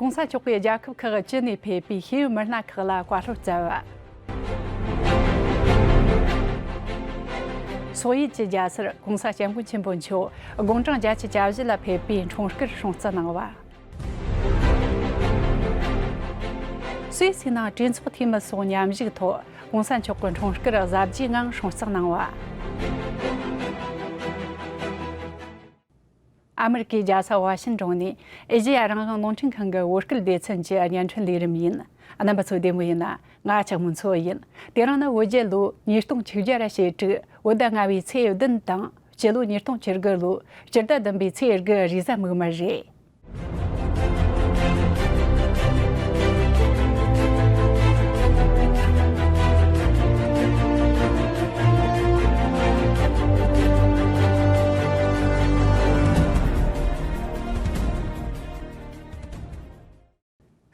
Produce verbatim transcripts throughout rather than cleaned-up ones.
༸གོང་ས་མཆོག་གིས་རྒྱལ་ཁབ་ཁག་བཅུ་ནས་ཕེབས་པའི་ཤེས་ཡོན་མི་སྣ་ཁག་ལ་བཀའ་སློབ་སྩལ་བ། སོག་ཡུལ་གྱི་རྒྱལ་སར་༸གོང་ས་༸སྐྱབས་མགོན་ཆེན་པོ་མཆོག་དགུང་གྲངས་བརྒྱད་ཅུ་གྱ་བཞི་ལ་ཕེབས་པའི་འཁྲུངས་སྐར་སྲུང་བརྩི་གནང་བ། སུད་སིའི་ནང་གྲོས་ཚོགས་འཐུས་མི་སོགས་མཉམ་ཞུགས་ཐོག་༸གོང་ས་མཆོག་གི་འཁྲུངས་སྐར་གཟབ་རྒྱས་ངང་སྲུང་བརྩི་གནང་བ། ཨ་མི་རི་ཀའི་རྒྱལ་ས་ཝ་ཤིན་ཏོན་ནས་ཨེ་ཤེ་ཡ་རང་དབང་རླུང་འཕྲིན་ཁང་གི་བོད་སྐད་སྡེ་ཚན་གྱི་བརྙན་འཕྲིན་ལས་རིམ་ཡིན། རྣམ་པ་ཚོ་བདེ་མོ་ཡིན་ན། ང་ཆགས་མུན་མཚོ་ཡིན། དེ་རིང་ནི་བོད་རྒྱལ་ལོ་ཉིས་སྟོང་ཆིག་བརྒྱ་ར་ཞེ་དྲུག་བོད་ཟླ་ལྔ་པའི་ཚེས་བདུན་དང་སྤྱི་ལོ་ཉིས་སྟོང་བཅུ་དགུ་ལོ་སྤྱི་ཟླ་བདུན་པའི་ཚེས་དགུ་རེས་གཟའ་མིག་དམར་རེད།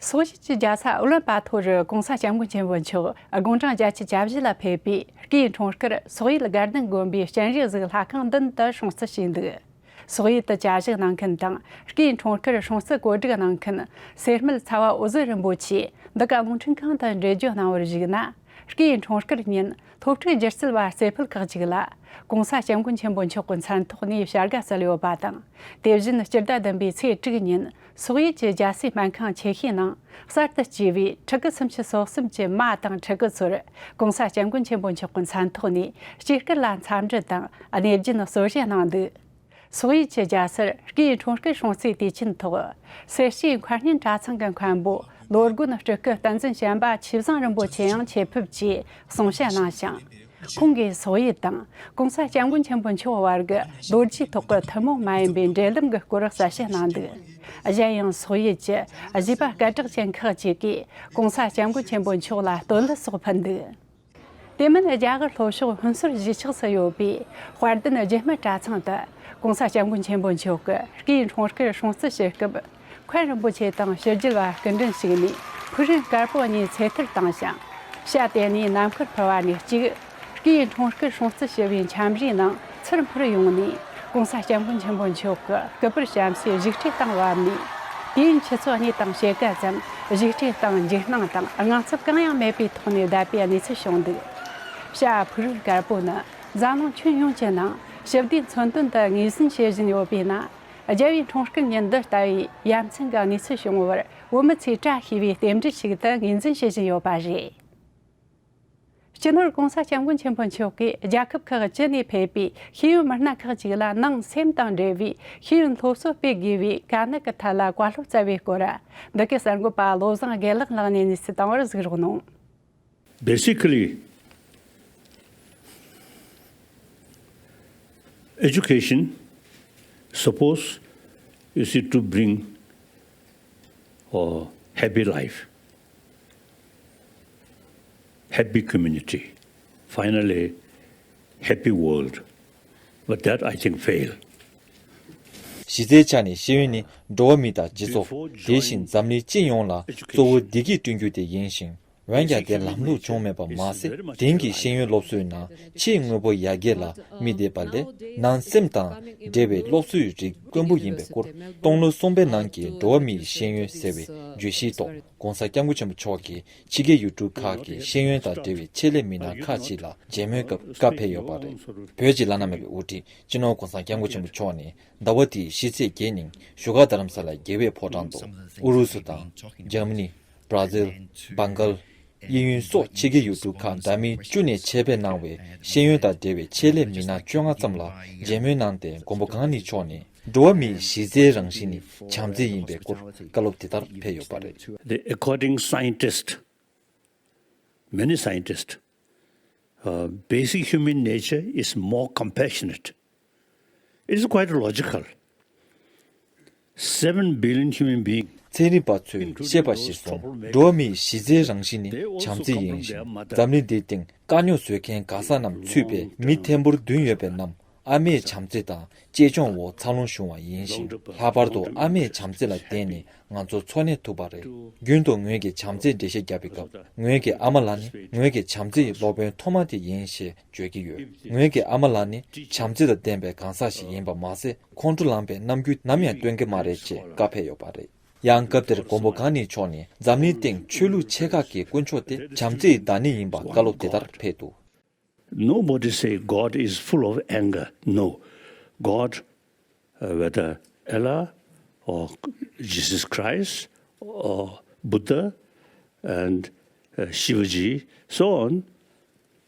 སོག་ཡུལ་གྱི་རྒྱལ་ས་ཨུ་ལན་པ་ཐོར་རུ་༸གོང་ས་༸སྐྱབས་མགོན་ཆེན་པོ་མཆོག་དགུང་གྲངས་བརྒྱད་ཅུ་གྱ་བཞི་ལ་ཕེབས་པའི་སྐུའི་འཁྲུངས་སྐར་སོག་ཡུལ་དགའ་ལྡན་དགོན་པའི་སྤྱན་རས་གཟིགས་ལྷ་ཁང་མདུན་དུ་སྲུང་བརྩི་བྱས་འདུག་སོག་ཡུལ་དུ་བཅའ་བཞག་གནང་མཁན་དང་སྐུའི་འཁྲུངས་སྐར་སྲུང་བརྩི་གོ་སྒྲིག་གནང་མཁན་སེར་སྨད་ཚ་བ་འོད་ཟེར་རིན་པོ་ཆེས་འདི་ག་རླུང་འཕྲིན་ཁང་དུ་འགྲེལ་བརྗོད་གནང་བར་གཞིགས་ན། སྐུའི་འཁྲུངས་སྐར་ཉིན་སློབ་ཕྲུག་སྒྱུ་རྩལ་བ་རྩེ་ཕུད་ཁག་ཅིག་ལ་༸གོང་ས་༸སྐྱབས་མགོན་ཆེན་པོ་མཆོག་གི་མཚན་ཐོག་ནས་བྱ་དགའ་སྩལ་ཡོད་པ་དང་། དེ་བཞིན་སྤྱི་ཟླ་བདུན་པའི་ཚེས་དྲུག་ཉིན་སོག་ཡུལ་གྱི་རྒྱལ་སའི་སྨན་ཁང་ཆེ་ཤོས་ནང་གསར་དུ་སྐྱེས་པའི་ཕྲུ་གུ་སུམ་ཅུ་སོ་གསུམ་གྱི་མ་དང་ཕྲུ་གུ་ཚོར་༸གོང་ས་༸སྐྱབས་མགོན་ཆེན་པོ་མཆོག་གི་མཚན་ཐོག་ནས་སྐྱེས་སྐར་ལ་འཚམས་འདྲི་དང་གནས་རྒྱུན་གསོལ་རས་གནང་འདུག་སོག་ཡུལ་གྱི་རྒྱལ་སར་སྐུའི་འཁྲུངས་སྐར་སྲུང་བརྩིའི་དུས་ཆེན་ཐོག་སེར་སྐྱའི་མཁར་རྙིང་གྲྭ་ཚང་གི་མཁན་པོ་བློ་དགོན་སྤྲུལ་སྐུ་བསྟན་འཛིན་བྱམས་པ་ཆོས་བཟང་རིན་པོ་ཆེ་ཡང་ཆེད་ཕེབས་ཀྱིས་གསུང་བཤད་གནང་ཞིང་། ཁོང་གིས་སོག་ཡུལ་དང་༸གོང་ས་༸སྐྱབས་མགོན་ཆེན་པོ་མཆོག་བར་གྱི་ལོ་རྒྱུས་ཐོག་གི་ཐུན་མོང་མ་ཡིན་པའི་འབྲེལ་ལམ་གྱི་སྐོར་གསལ་བཤད་གནང་འདུག་གཞན་ཡང་སོག་ཡུལ་གྱི་གཞས་པ་སྐད་གྲགས་ཅན་ཁག་ཅིག་གིས་༸གོང་ས་༸སྐྱབས་མགོན་ཆེན་པོ་མཆོག་ལ་སྟོད་ལྭ་སོགས་ཕུལ་འདུག་དེ་མིན་རྒྱ་གར་ལྷོ་ཕྱོགས་ཧུན་སུར་གཞིས་ཆགས་སུ་ཡོད་པའི་དཔལ་ལྡན་རྒྱུད་སྨད་གྲྭ་ཚང་དུ་༸གོང་ས་༸སྐྱབས་མགོན་ཆེན་པོ་མཆོག་གི་སྐུའི་འཁྲུངས་སྐར་སྲུང་བརྩི་ཞུ་སྐབས། མཁན་རིན་པོ་ཆེ་དང་ཕྱི་རྒྱལ་བ་སྐུ་མགྲོན་ཞིག་ནས་ཕུག་རོན་དཀར་པོ་གཉིས་ཚེ་ཐར་བཏང་ཞིང་། ཞྭ་དེ་གཉིས་ནམ་མཁར་འཕུར་བ་ནས་གཅིག་སྐུའི་འཁྲུངས་སྐར་སྲུང་བརྩི་ཞུ་བའི་འཆམ་རིས་ནང་ཚུར་འཕུར་ཡོང་ནས། ༸གོང་ས་༸སྐྱབས་མགོན་ཆེན་པོ་མཆོག་གི་སྐུ་པར་བཤམས་སའི་བཞུགས་ཁྲིའི་སྟེང་བབས་ནས། དུས་ཡུན་ཆུ་ཚོད་གཉིས་དང་ཕྱེད་ཀ་ཙམ་བཞུགས་ཁྲིའི་སྟེང་འཇིགས་སྣང་དང་དངངས་འཚབ་གང་ཡང་མེད་པའི་ཐོག་ནས་བསྡད་པའི་གནས་ཚུལ་བྱུང་འདུག་ཞྭ་ཕུག་རོན་དཀར་པོ་ནི་འཛམ་གླིང་ཁྱོན་ཡོངས་ཀྱི་ནང་ཞི་བདེའི་མཚོན་དོན་དུ་ངོས་འཛིན་བྱེད་བཞིན་ཡོད་པའི་ནང་། རྒྱལ་བའི་འཁྲུངས་སྐར་ཉིན་འདི་ལྟ་བུའི་ཡ་མཚན་གྱི་གནས་ཚུལ་བྱུང་བར་བོད་མི་ཚོས་བཀྲ་ཤིས་པའི་རྟེན་འབྲེལ་ཞིག་ཏུ་ངོས་འཛིན་བྱེད་བཞིན་ཡོད་པ་རེད། སྤྱི་ནོར་༸གོང་ས་༸སྐྱབས་མགོན་ཆེན་པོ་མཆོག་གིས་རྒྱལ་ཁབ་ཁག་བཅུ་ནས་ཕེབས་པའི་ཤེས་ཡོན་མི་སྣ་ཁག་ཅིག་ལ་ནང་སེམས་དང་འབྲེལ་བའི་ཤེས་ཡོན་སློབ་གསོ་སྤེལ་དགོས་པའི་དཀའ་གནད་ཀྱི་ཐད་ལ་བཀའ་སློབ་སྩལ་བའི་སྐོར། འདི་གའི་གསར་འགོད་པ་བློ་བཟང་དགེ་ལེགས་ལགས་ནས་གནས་ཚུལ་བཏང་བར་གཟིགས་རོགས་གནང་། Basically, education supposed is it to bring a happy life, happy community, finally, happy world. But that, I think, failed. གཞི་རྩའི་ཆ་ནས་ཤེས་ཡོན་ནི་འགྲོ་བ་མི་དང་སྤྱི་ཚོགས། དེ་བཞིན་འཛམ་གླིང་སྤྱི་ཡོངས་ལ་གཙོ་བོ་བདེ་སྐྱིད་བསྐྲུན་རྒྱུ་དེ་ཡིན་ཞིང་། འོན་ཀྱང་དེ་ལམ་ལྷོང་བྱུང་མེད་པ་མ་ཟད། དེང་གི་ཤེས་ཡོན་སློབ་གསོའི་ནང་ཆེས་དངོས་པོ་ཡར་རྒྱས་ལ་མི་བསྡད་པ་ལས། ནང་སེམས་དང་འབྲེལ་བའི་སློབ་གསོའི་རིགས་དཀོན་པོ་ཡིན་པའི་སྐོར། སྟོང་ལོ་གསུམ་པའི་ནང་གི་འགྲོ་བ་མིའི་ཤེས་ཡོན་ཟེར་བའི་བརྗོད་གཞིའི་ཐོག ༸གོང་ས་༸སྐྱབས་མགོན་ཆེན་པོ་མཆོག་གིས་ཕྱི་རྒྱལ་ཡུལ་གྲུ་ཁག་གི་ཤེས་ཡོན་དང་འབྲེལ་བའི་ཆེད་ལས་མི་སྣ་ཁག་ཅིག་ལ་མཇལ་མོལ་སྐབས་བཀའ་ཕེབས་ཡོད་པ་རེད། བོད་ཀྱི་བླ་ན་མེད་པའི་དབུ་ཁྲིད་སྤྱི་ནོར་༸གོང་ས་༸སྐྱབས་མགོན་ཆེན་པོ་མཆོག་ནི་ཟླ་བ་འདིའི་ཕྱི་ཚེས་བརྒྱད་ཉིན་བཞུགས་སྒར་རྡ་རམ་ས་ལའི་རྒྱལ་བའི་ཕོ་བྲང་དུ་ཨུ་རུ་སུ་དང་འཇར་མ་ནི། བར་ཛིལ། བང་གལ། དབྱིན་ཡུལ་སོགས་ཕྱི་རྒྱལ་ཡུལ་གྲུ་ཁག་འདྲ་མིན་བཅུ་ནས་ཆེད་ཕེབས་གནང་བའི་ཤེས་ཡོན་དང་འབྲེལ་བའི་ཆེད་ལས་མི་སྣ་བཅོ་ལྔ་ཙམ་ལ་མཇལ་མོལ་གནང་སྟེ། མགོན་པོ་གང་ཉིད་མཆོག་ནས་འགྲོ་བ་མིའི་གཞི་རྩའི་རང་བཞིན་ནི་བྱམས་བརྩེ་ཡིན་པའི་སྐོར་བཀའ་སློབ་དེ་ལྟར་ཕེབས་ཡོད་པ་རེད། The according scientist, many scientists, uh, basic human nature is more compassionate. It is quite logical. Seven billion human beings. ཚན་རིག་པ་ཚོས་བཤད་པ་གཞིར་བཟུང་འགྲོ་བ་མིའི་གཞི་རྩའི་རང་བཞིན་ནི་བྱམས་བརྩེ་ཡིན་ཞིང་། འཛམ་གླིང་འདིའི་སྟེང་དཀའ་རྙོག་བཟོ་མཁན་ག་ས་རྣམས་ཚུད་པའི་མི་ཐེམ་ཕུག་བདུན་ཡོད་པའི་ནང་། ཨ་མའི་བྱམས་བརྩེ་དང་གཅེས་སྐྱོང་འོག་འཚར་ལོངས་བྱུང་བ་ཡིན་ཞིང་། ལྷག་པར་དུ་ཨ་མའི་བྱམས་བརྩེ་ལ་བརྟེན་ནས་ང་ཚོ་འཚོ་གནས་ཐུབ་པ་རེད། རྒྱུན་དུ་ངོས་ཀྱིས་བྱམས་བརྩེའི་འགྲེལ་བཤད་བརྒྱབ་པའི་སྐབས། ངོས་ཀྱི་ཨ་མ་ལགས་ནི་ངོས་ཀྱི་བྱམས་བརྩེའི་སློབ་དཔོན་ཐོག་མ་དེ་ཡིན་ཞེས་བརྗོད་ཀྱི་ཡོད། ངོས་ཀྱི་ཨ་མ་ལགས་ནི་བྱམས་བརྩེ་དང་ལྡན་པའི་གང་ཟག་ཞིག་ཡིན་པ་མ་ཟད། ཁོང་ཁྲོ་ལངས་པའི་རྣམ་འགྱུར་ནམ་ཡང་སྟོན་གྱི་མ་རེད་ཅེས་བཀའ་ཕེབས་ཡོད་པ་རེད། ཡང་སྐབས་དེར་མགོན་པོ་གང་ཉིད་མཆོག་ནས་འཛམ་གླིང་སྟེང་ཆོས་ལུགས་ཆེ་ཁག་གི་དཀོན་མཆོག་དེ་བྱམས་བརྩེའི་བདག་ཉིད་ཡིན་པ་བཀའ་སློབ་དེ་ལྟར་ཕེབས་འདུག། Nobody say God is full of anger. No. God, uh, whether Allah or Jesus Christ or Buddha and uh, Shivaji, so on,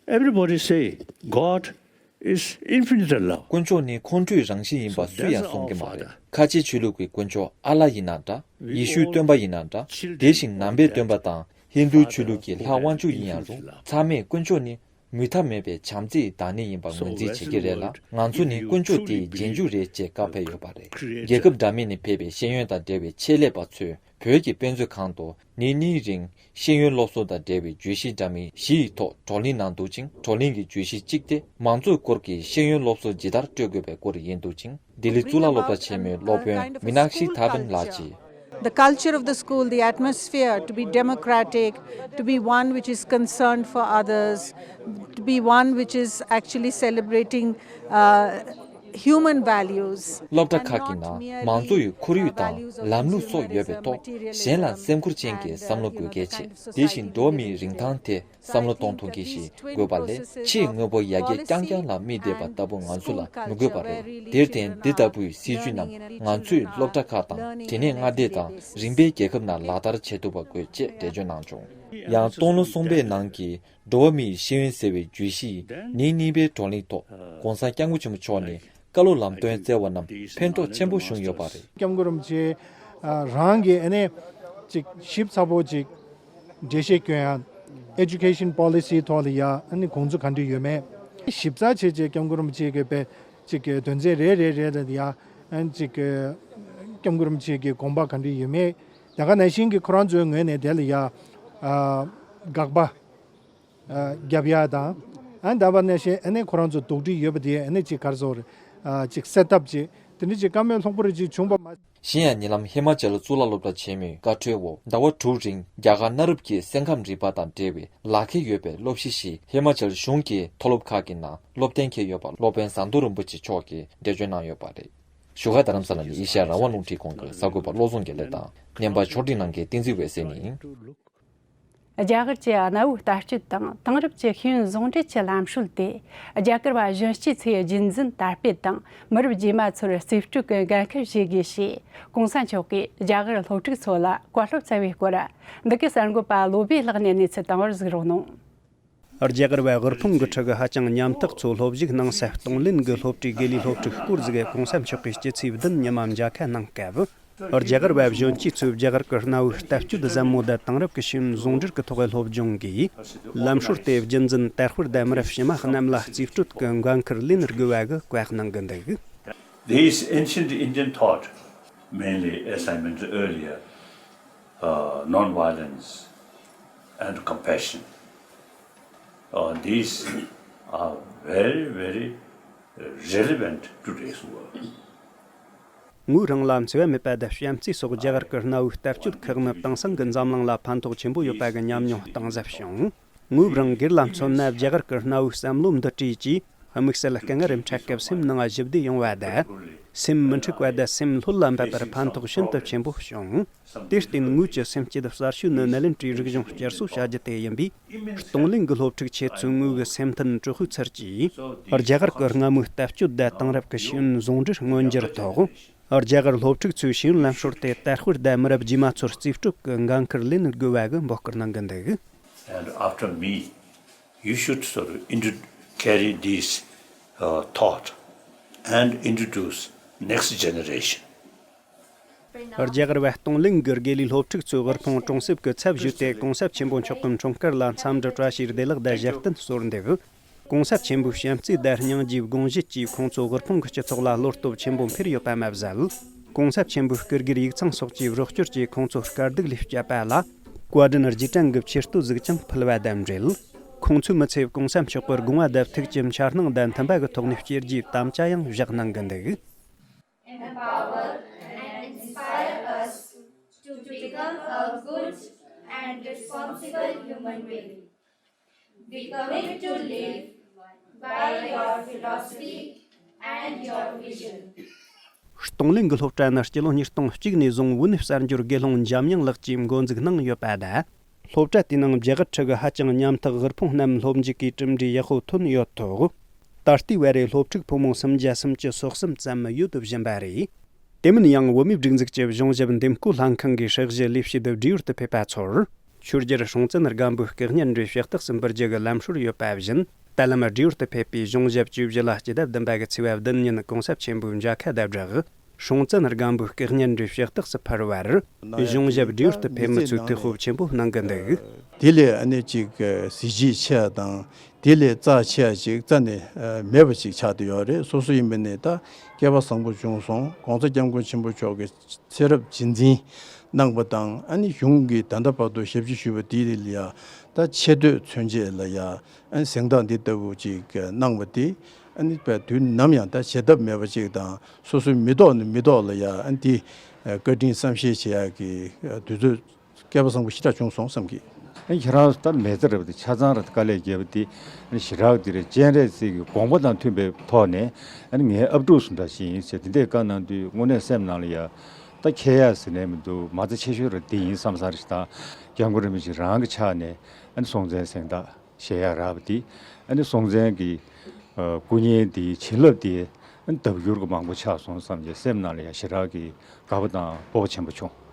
everybody say God is infinite love. དཀོན་མཆོག་ནི་ཁོང་ཁྲོའི་རང་བཞིན་ཡིན་པ་སུ་ཡང་གསུང་གི་མ་རེད། ཁ་ཆེ་ཆོས་ལུགས་ཀྱི་དཀོན་མཆོག་ཨ་ལ་ཡིན་ན་འདྲ། ཡེ་ཤུའི་སྟོན་པ་ཡིན་ན་འདྲ། དེ་བཞིན་ནང་པའི་སྟོན་པ་དང་ཧིན་རྡུའི་ཆོས་ལུགས་ཀྱི་ལྷ་དབང་ཕྱུག་ཡིན་ཡང་རུང་། ཚང་མས་དཀོན་མཆོག་ནི་མུ་མཐའ་མེད་པའི་བྱམས་བརྩེའི་བདག་ཉིད་ཡིན་པ་ངོས་འཛིན་བྱེད་ཀྱི་རེད་ལ། ང་ཚོ་ནི་དཀོན་མཆོག་དེའི་རྗེས་འཇུག་རེད་ཅེས་བཀའ་ཕེབས་ཡོད་པ་རེད། རྒྱལ་ཁབ་འདྲ་མིན་ནས་ཕེབས་པའི་ཤེས་ཡོན་དང་འབྲེལ་བའི་ཆེད་ལས་པ་ཚོས་བོད་ཀྱི་དཔེ་མཛོད་ཁང་དུ་ཉིན་གཉིས་རིང་ཤེས་ཡོན་སློབ་གསོ་དང་འབྲེལ་བའི་བརྗོད་གཞི་འདྲ་མིན་བཞི་ཡི་ཐོག་བགྲོ་གླེང་གནང་འདུག་ཅིང་། བགྲོ་གླེང་གི་བརྗོད་གཞི་གཅིག་དེ་མང་གཙོའི་སྐོར་གྱི་ཤེས་ཡོན་སློབ་གསོ་ཇི་ལྟར་སྤྲོད་དགོས་པའི་སྐོར་ཡིན་འདུག་ཅིང་། ལྡི་ལི་གཙུག་ལག་སློབ་གྲྭ་ཆེན་མོའི་སློབ་དཔོན་མི་ནག་ཤི་ཐ་བིན་ལགས་ཀྱིས། The culture of the school, the atmosphere to be democratic, to be one which is concerned for others, to be one which is actually celebrating uh, human values. སློབ་གྲྭ་ཁག་གི་ནང་མང་གཙོ་ཡི་ཁོར་ཡུག་དང་ལམ་ལུགས་སོགས་ཡོད་པའི་ཐོག་གཞན་ལ་སེམས་ཁུར་ཅན་གྱི་བསམ་བློ་དགོས་གལ་ཆེ། དེ་བཞིན་འགྲོ་བ་མིའི་རིན་ཐང་དེ་བསམ་བློ་གཏོང་ཐུབ་མཁན་ཞིག་དགོས་པ་ལས། ཆེས་དངོས་པོ་ཡར་རྒྱས་རྐྱང་རྐྱང་ལ་དམིགས་བསྡད་པ་ལྟ་བུ་ང་ཚོ་ལ་མི་དགོས་པ་རེད། དེར་བརྟེན་འདི་ལྟ་བུའི་སྲིད་ཇུས་རྣམས་ང་ཚོས་སློབ་གྲྭ་ཁག་དང་དེ་ནས་མངའ་སྡེ་དང་རིམ་པས་རྒྱལ་ཁབ་ནང་ལག་བསྟར་བྱེད་ཐུབ་པ་དགོས་ཅེས་འགྲེལ་བརྗོད་གནང་བྱུང་། ཡང་སྟོང་ལོ་གསུམ་པའི་ནང་གི་འགྲོ་བ་མིའི་ཤེས་ཡོན་ཟེར་བའི་བརྗོད་གཞི་ཡི་ཉིན་གཉིས་པའི་བགྲོ་གླེང་ཐོག་༧གོང་ས་༧སྐྱབས་མགོན་ཆེན་པོ་མཆོག་ནས་བཀའ་སློབ་ལམ་སྟོན་སྩལ་བ་རྣམས་ཕན་ཐོགས་ཆེན་པོ་བྱུང་ཡོད་པ་རེད། སྐྱབས་མགོན་རིན་པོ་ཆེ་རང་གིས་ཨ་ནི་ཅིག་ཞིབ་ཚགས་པོ་ཅིག་འགྲེལ་བཤད་སྐྱོན་ཡ། Education Policy ཐོག་ལ་ཡ་ཨ་ནི་དགོངས་ཚུལ་ག་འདྲ་ཡོད་མེད་ཞིབ་ཚགས་བྱས་བྱས་སྐྱབས་མགོན་རིན་པོ་ཆེ་གིས་པའི་ཅིག་དོན་ཚན་རེ་རེ་རེ་ལ་ཡ་ཨ་ནི་ཅིག་སྐྱབས་མགོན་རིན་པོ་ཆེ་གི་དགོངས་པ་ག་འདྲ་ཡོད་མེད། དེ་ག་ནང་བཞིན་གྱི་ཁོ་རང་ཚོའི་ངོས་ནས་དེ་ལ་ཡ་དགག་པ། རྒྱབ་ཡ་དང་། ཨ་ནི་ད་བར་ནས་ཤེས་ཨ་ནི་ཁོ་རང་ཚོ་དོགས་འདྲི་ཡོད་པ་དེ་ཨ་ནི་ཅིག་ག་རེ་ཟེར། ཅིག་སེལ་ཐབས་ཅིག་དེ་འདྲ་ཅིག་བཀའ་མོལ་ལྷུག་པོ་རེ་ཅིག་བྱུང་པ་མ། གཞན་ཡང་ཉེ་ལམ་ཧི་མ་ཅལ་གཙུག་ལག་སློབ་གྲྭ་ཆེན་མོའི་བཀའ་འཁྲོལ་འོག་ཟླ་བ་དྲུག་རིང་རྒྱ་གར་གནའ་རབས་ཀྱི་སེམས་ཁམས་རིག་པ་དང་འབྲེལ་བའི་ལག་ཁྱེར་ཡོད་པའི་སློབ་གཞི་ཞིག་ཧི་མ་ཅལ་གཞུང་གི་མཐོ་སློབ་ཁག་གི་ནང་སློབ་གཏན་འཁེལ་ཡོད་པ་སློབ་དཔོན་ཟམ་གདོང་རིན་པོ་ཆེ་མཆོག་གིས་འགྲེལ་བརྗོད་གནང་ཡོད་པ་རེད། བཞུགས་སྒར་རྡ་རམ་ས་ལ་ནས་ཨེ་ཤ་ཡ་རང་དབང་རླུང་འཕྲིན་ཁང་གི་གསར་འགོད་པ་བློ་བཟང་དགེ་ལེགས་དང་། བརྙན་པར་ཕྱོགས་སྒྲིག་གནང་མཁན་བསྟན་འཛིན་འོད་ཟེར་ནས་ཡིན། རྒྱ་གར་གྱི་གནའ་བོའི་ལྟ་སྤྱོད་དང་དེང་རབས་ཀྱི་ཤེས་ཡོན་ཟུང་འབྲེལ་གྱི་ལམ་སྲོལ་དེ། རྒྱ་གར་བ་གཞོན་སྐྱེས་ཚོའི་རྒྱུན་འཛིན་དར་སྤེལ་དང་མི་རབས་རྗེས་མ་ཚོར་རྩིས་སྤྲོད་ཀྱི་འགན་འཁུར་བཞེས་དགོས་ཞེས་༧གོང་ས་མཆོག་གིས་རྒྱ་གར་སློབ་ཕྲུག་ཚོ་ལ་བཀའ་སློབ་སྩལ་བའི་སྐོར། འདི་གའི་གསར་འགོད་པ་བློ་བྷེ་ལགས་ནས་གནས་ཚུལ་བཏང་བར་གཟིགས་རོགས་གནང་། རྒྱ་གར་བ་དབུལ་ཕོངས་ཀྱི་ཁྲོད་ཀྱི་ཧ་ཅང་ཉམ་ཐག་ཚོ་སློབ་ཞུགས་གནང་སའི་གཏོང་ལེན་གྱི་སློབ་གྲྭའི་དགེ་ལས་སློབ་ཕྲུག་སྐོར་ཟིག་གི་༧གོང་ས་མཆོག་གིས་སྤྱི་ཚེས་བདུན་ཉི་མ་མཇལ་ཁ་གནང་སྐབས། རྒྱ་གར་བ་གཞོན་སྐྱེས་ཚོས་རྒྱ་གར་གྱི་གནའ་བོའི་ལྟ་སྤྱོད་ཟབ་མོ་དང་དེང་རབས་ཀྱི་ཤེས་ཡོན་ཟུང་འབྲེལ་གྱི་ཐོག་གི་སློབ་སྦྱོང་གིས་ལམ་སྲོལ་དེ་རྒྱུན་འཛིན་དར་སྤེལ་དང་མི་རབས་ཕྱི་མ་རྣམས་ལ་རྩིས་སྤྲོད་ཀྱི་འགན་འཁུར་ལེན་དགོས་པ་གི་བཀའ་གནང་གི་འདུག། These ancient Indian thought, mainly as I mentioned earlier, uh, non-violence and compassion, uh, these are very, very relevant to today's world. ངོས་རང་ལ་འཚེ་བ་མེད་པ་དང་བྱམས་བརྩེ་སོགས་རྒྱ་གར་གྱི་གནའ་བོའི་ལྟ་སྤྱོད་ཁག་ནི་དེང་སང་གི་འཛམ་གླིང་ལ་ཕན་ཐོགས་ཆེན་པོ་ཡོད་པ་གི་ཉམས་མྱོང་གཏིང་ཟབ་བྱུང་། ངོས་རང་སྒེར་ལ་མཚོན་ན་རྒྱ་གར་གྱི་གནའ་བོའི་བསམ་བློ་འདི་བྲིས་རྗེས་དམིགས་བསལ་དཀའ་ངལ་རེ་འཕྲད་སྐབས་སེམས་ནང་ཞི་བདེ་ཡོང་བ་དང་། སེམས་མི་འཁྲུག་པ་དང་སེམས་ལྷོད་ལ་འབབ་པར་ཕན་ཐོགས་ཤིན་ཏུ་ཆེན་པོ་བྱུང་། དེར་བརྟེན་ངོས་ཀྱི་སེམས་བསྐྱེད་གསར་ཤོས་ནི་ནཱ་ལེནྡྲའི་རིག་གཞུང་བསྐྱར་གསོ་བྱ་རྒྱུ་དེ་ཡིན་པས། གཏོང་ལེན་གྱི་སློབ་ཕྲུག་ཁྱེད་ཚོའི་ངོས་ཀྱི་སེམས་མཐུན་དྲག་ཤུལ་ཚུལ་གྱིས། རྒྱ་གར་གྱི་སྔ་མོའི་ལྟ་སྤྱོད་དང་དེང་རབས་ཀྱི་ཤེས་ཡོན་ཟུང་འབྲེལ་མངོན་འགྱུར་ཐོག་རྒྱ་གར་སློབ་ཕྲུག་ཚོའི་ཤེས་ཡོན་ལམ་སྲོལ་དེ་དར་སྤེལ་དང་མི་རབས་རྗེས་མ་ཚོར་རྩིས་སྤྲོད་ཀྱི་འགན་འཁུར་ལེན་དགོས་པ་གི་འབོད་སྐུལ་གནང་གི་འདུག། And after me, you should sort of intro- carry this uh, thought and introduce next generation. རྒྱ་གར་བ་གཏོང་ལེན་གྱི་དགེ་ལས་སློབ་ཕྲུག་ཚོས་དབུལ་ཕོངས་གྲོང་གསེབ་ཀྱི་ཚབ་ཞུས་ཏེ་༧གོང་ས་ཆེན་པོ་མཆོག་གི་འཁྲུངས་སྐར་ལ་འཚམས་འདྲི་བཀྲ་ཤིས་བདེ་ལེགས་དང་བཞད་གཏམ་གསོལ་འདེབས། ༧གོང་ས་ཆེན་པོའི་བྱམས་བརྩེ་དང་སྙིང་རྗེའི་དགོངས་བཞེད་ཀྱིས་ཁོང་ཚོ་དབུལ་ཕོངས་ཀྱི་སྤྱི་ཚོགས་ལ་བློ་སྟོབས་ཆེན་པོ་འཕེལ་ཡོད་པ་མ་ཟད། ༧གོང་ས་ཆེན་པོའི་སྐུ་སྒེར་ཡིག་ཚང་སོགས་ཀྱི་རོགས་སྐྱོར་གྱིས་ཁོང་ཚོ་དཀའ་སྡུག་ལས་སྐྱོབ་པ་ལ་བཀའ་དྲིན་རྗེས་དྲན་གྱི་ཆེ་བསྟོད་ཟིག་ཀྱང་ཕུལ་བ་དང་འབྲེལ། ཁོང་ཚོའི་མི་ཚེ་༧གོང་ས་མཆོག་གི་དགོངས་པ་དང་ཐུགས་ཀྱི་འཆར་སྣང་དང་མཐུན་པ་གི་ཐོག་ནས་སྐྱེལ་རྒྱུའི་དམ་བཅའ་ཡང་བཞག་གནང་གི་འདུག། Empower and inspire us to become a good and responsible human being. We commit to live by your philosophy and your vision. གཏོང་ལེན་གྱི་སློབ་གྲྭ་ནི་སྤྱི་ལོ་ཉིས་སྟོང་གཅིག་ནས་བཟུང་དབུས་ནས་གསར་འབྱོར་དགེ་སློང་འཇམ་དབྱངས་ལགས་ཀྱིས་འགོ་འཛུགས་གནང་ཡོད་པ་དང་། སློབ་གྲྭ་དེའི་ནང་རྒྱ་གར་ཁྲིད་གི་ཧ་ཅང་ཉམ་ཐག་དབུལ་ཕོངས་རྣམས་སློབ་འཇུག་གི་གྲུབ་འབྲས་ཡག་པོ་ཐོན་ཡོད་ཐོག་ད་ལྟའི་བར་རེ་སློབ་ཕྲུག་ཕོ་མོ་སུམ་བརྒྱ་སུམ་ཅུ་སོ་གསུམ་ཙམ་ཡོད་བཞིན་པ་རེད། དེ་མིན་ཡང་བོད་མིའི་སྒྲིག་འཛུགས་ཀྱི་གཞུང་ཞབས་འདེམས་བསྐོ་ལྷན་ཁང་གི་ཧྲི་ཞི་ལས་བྱེད་བགྲེས་ཡོལ་དུ་ཕེབས་པ་ཚོར། ཆོས་རྒྱལ་སྲོང་བཙན་སྒམ་པོའི་སྐུ་བརྙན་རེ་ཕྱི་རྟགས་སུ་འབུལ་རྒྱུ་གི་ལམ་སྲོལ་ཡོད་པ་བཞིན། ད་ལམ་བགྲེས་ཡོལ་དུ་ཕེབས་པའི་གཞུང་ཞབས་བཅུ་བཞི་ལ་སྤྱི་ཟླ་བདུན་པ་གི་ཚེས་པ་བདུན་ཉིན་གོང་ས་ཆེན་པོའི་མཇལ་ཁ་ཟླ་བསྒྲགས། སྲོང་བཙན་སྒམ་པོའི་སྐུ་བརྙན་རེ་ཕྱི་རྟགས་སུ་ཕུལ་བར། གཞུང་ཞབས་བགྲེས་ཡོལ་དུ་ཕེབས་མི་ཚོས་ཐུགས་ཁུར་ཆེན་པོ་གནང་གི་འདུག་དེ་ལས་ཨ་ནི་ཅིག་གཟི་བརྗིད་ཆེ་དང་། དེ་ལས་རྩ་ཆེ་ཡ་ཅིག་རྩ་ནས་མེད་པ་ཅིག་ཆགས་བསྡད་ཡོད་རེད། སོ་སོ་ཡིན་པ་ནས་ད་སྐལ་པ་བཟང་པོ་བྱུང་སོང་། ༸གོང་ས་༸སྐྱབས་མགོན་ཆེན་པོ་མཆོག་གིས་ཚེ་རབས་རྗེས་འཛིན་གནང་པ་དང་། ཨ་ནི་གཞུང་གིས་ད་ལྟ་བར་དུ་ཞབས་ཕྱི་ཞུས་པ་དེ་ལ་ཡ་ད་ཆེ་བསྟོད་མཚོན་ཆེད་ལ་ཡ་ཨ་ནི་གཟེངས་རྟགས་འདི་ལྟ་བུ་ཅིག་གནང་བ་དེ་ཨ་ནི་དཔེ་དུས་ནམ་ཡང་ད་བྱེད་ཐབས་མེད་པ་ཅིག་དང་། སོ་སོའི་མི་ཐོག་ནས་མི་ཐོག་ལ་ཡ་ཨ་ནི་དེ་བཀའ་དྲིན་བསམ་ཤེས་བྱེད་ཡག་གི་དུས་ཚོད་སྐལ་པ་བཟང་པོ་ཞེ་དྲག་བྱུང་སོང་བསམ་གི། ཨ་ནི་ཁྱེད་རང་ད་མི་ཚེ་རབས་དེ་ཆ་ཚང་ར་དཀའ་ལས་བརྒྱབ་པ་དེ། ཨ་ནི་ཞེ་དྲག་དེ་རེད། སྤྱན་རས་གཟིགས་ཀྱི་དགོངས་པ་དང་མཐུན་པའི་ཐོག་ནས་ཨ་ནི་ངའི་ཨབ་ཕྲུག་སུ་འདྲ་ཞིག་ཡིན་ཟེར་དེ་འདྲའི་བཀའ་གནང་དུས་དངོས་གནས་སེམས་ནང་ལ་ཡ་ད་ཁྱད་ཡ་ཟེར་ནས་མི་འདུག་མ་རྩ་ཆེ་ཤོས་ར་དེ་ཡིན་བསམ་ས་རེད། ད་སྐྱབས་མགོན་རིན་པོ་ཆེ་རང་གི་ཕྱག་ནས་ཨ་ནི་སྲོང་བཙན་གཟེངས་རྟགས་བཞེས་ཡ་རག་པ་དེ། ཨ་ནི་སྲོང་བཙན་གྱི་ཨ་སྐུ་བརྙན་དེའི་བྱིན་རླབས་དེ་ཨ་ནི་ལྡབ་འགྱུར་གྱི་མང་པོ་ཆགས་སོང་བསམ་བྱས་སེམས་ནང་ལ་ཡ་ཞེ་དྲག་གི་དགའ་པོ་དང་སྤོབས་པ་ཆེན་པོ་བྱུང་།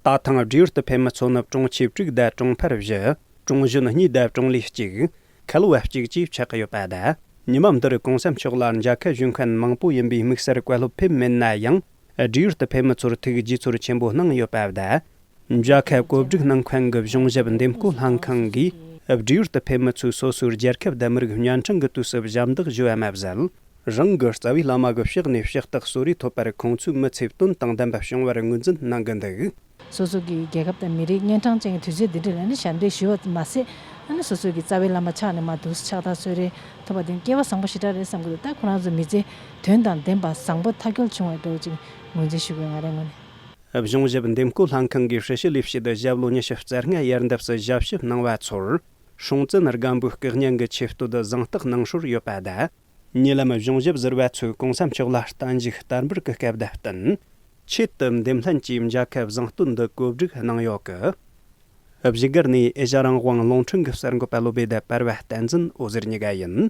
ད་ཐེངས་བགྲེས་ཡོལ་དུ་ཕེབས་མི་ཚོ་ནི་གྲོང་ཁྱེར་དྲུག་དང་གྲོང་ཁྱེར་བཞི། གྲོང་གཞོན་གཉིས་དང་གྲོང་ལས་གཅིག་ཁ་ལོ་བ་གཅིག་བཅས་ཆགས་ཀྱི་ཡོད་པ་དང་། ཉི་མ་འདིར་གོང་ས་མཆོག་ལ་མཇལ་ཁ་ཞུ་མཁན་མང་པོ་ཡིན་པའི་དམིགས་བསལ་བཀའ་སློབ་ཕེབས་མེད་ན་ཡང་། བགྲེས་ཡོལ་དུ་ཕེབས་མི་ཚོར་ཐུགས་དགྱེས་ཚོར་ཆེན་པོ་གནང་ཡོད་པ་དང་། མཇལ་ཁ་གོ་སྒྲིག་གནང་མཁན་གྱི་གཞུང་ཞབས་འདེམས་བསྐོ་ལྷན་ཁང་གིས་བགྲེས་ཡོལ་དུ་ཕེབས་མི་ཚོས་སོ་སོའི་རྒྱལ་ཁབ་དང་མི་རིགས་བརྙན་འཕྲིན་གྱི་དུས་སུ་ཞབས་འདེགས་ཞུ་བ་མ་ཟད། རང་གི་རྩ་བའི་བླ་མ་གི་ཕྱག་ནས་ཕྱག་རྟགས་གསོལ་རས་ཐོབ་པར་ཁོང་ཚོའི་མི་ཚེ་དོན་དང་ལྡན་པ་བྱུང་བར་ངོས་འཛིན་གནང་གི་འདུག་སོ་སོ་གི་རྒྱལ་ཁབ་དང་མི་རིགས་གཉན་འཕྲང་ཅན་གྱི་དུས་ཚོད་འདི་འདྲ་ལ་ནི་ཞབས་འདེགས་ཞུ་བ་མ་ཟད། ཨ་ནི་སོ་སོ་གི་རྩ་བའི་བླ་མ་ཕྱག་ནས་མར་འདུག་སེ་ཕྱག་རྟགས་གསོལ་རས་ཐོབ་པ་དེ་སྐལ་བ་བཟང་པོ་ཞེ་དྲག་རེད་བསམ་གྱི་འདུག་ད་ཁོ་རང་ཚོ་མི་ཚེ་དོན་དང་ལྡན་པ་བཟང་པོ་མཐའ་འཁྱོལ་བྱུང་བའི་འདྲ་བོ་ཅིག་ངོས་འཛིན་ཞུ་དགོས་ང་རའི་ངོས་ནས། གཞུང་ཞབས་འདེམས་བསྐོ་ལྷན་ཁང་གི་ཧྲི་ཞི་ལས་བྱེད་དུ་ཞབས་ལོ་ཉི་ཤུ་རྩ་ལྔ་ཡར་འདེབས་སུ་ཞབས་ཕྱི་གནང་བ་ཚོར། སྲོང་བཙན་སྒམ་པོའི་སྐུ་བརྙན་གྱི་ཆེ་བསྟོད་གཟེངས་རྟགས་གནང་སྲོལ་ཡོད་པ་དང་། ཉེ་ལམ་གཞུང་ཞབས་ཟུར་པ་ཚོས་གོང་ས་མཆོག་ལ་བརྟན་བཞུགས་བསྟར་འབུལ་གྱི་སྐབས་དང་བསྟུན། ཆེད་དུ་འདེམས་ལྷན་གྱིས་མཇལ་ཁ་གཟེངས་བསྟོད་འདི་གོ་སྒྲིག་གནང་ཡོད་ཀི། བཞུགས་སྒར་ནས་ཨེ་ཤ་རང་དབང་རླུང་འཕྲིན་གྱི་གསར་འགོད་པ་བློ་བྷེ་དང་པར་བ་བསྟན་འཛིན་འོད་ཟེར་གཉིས་ཀ་ཡིན།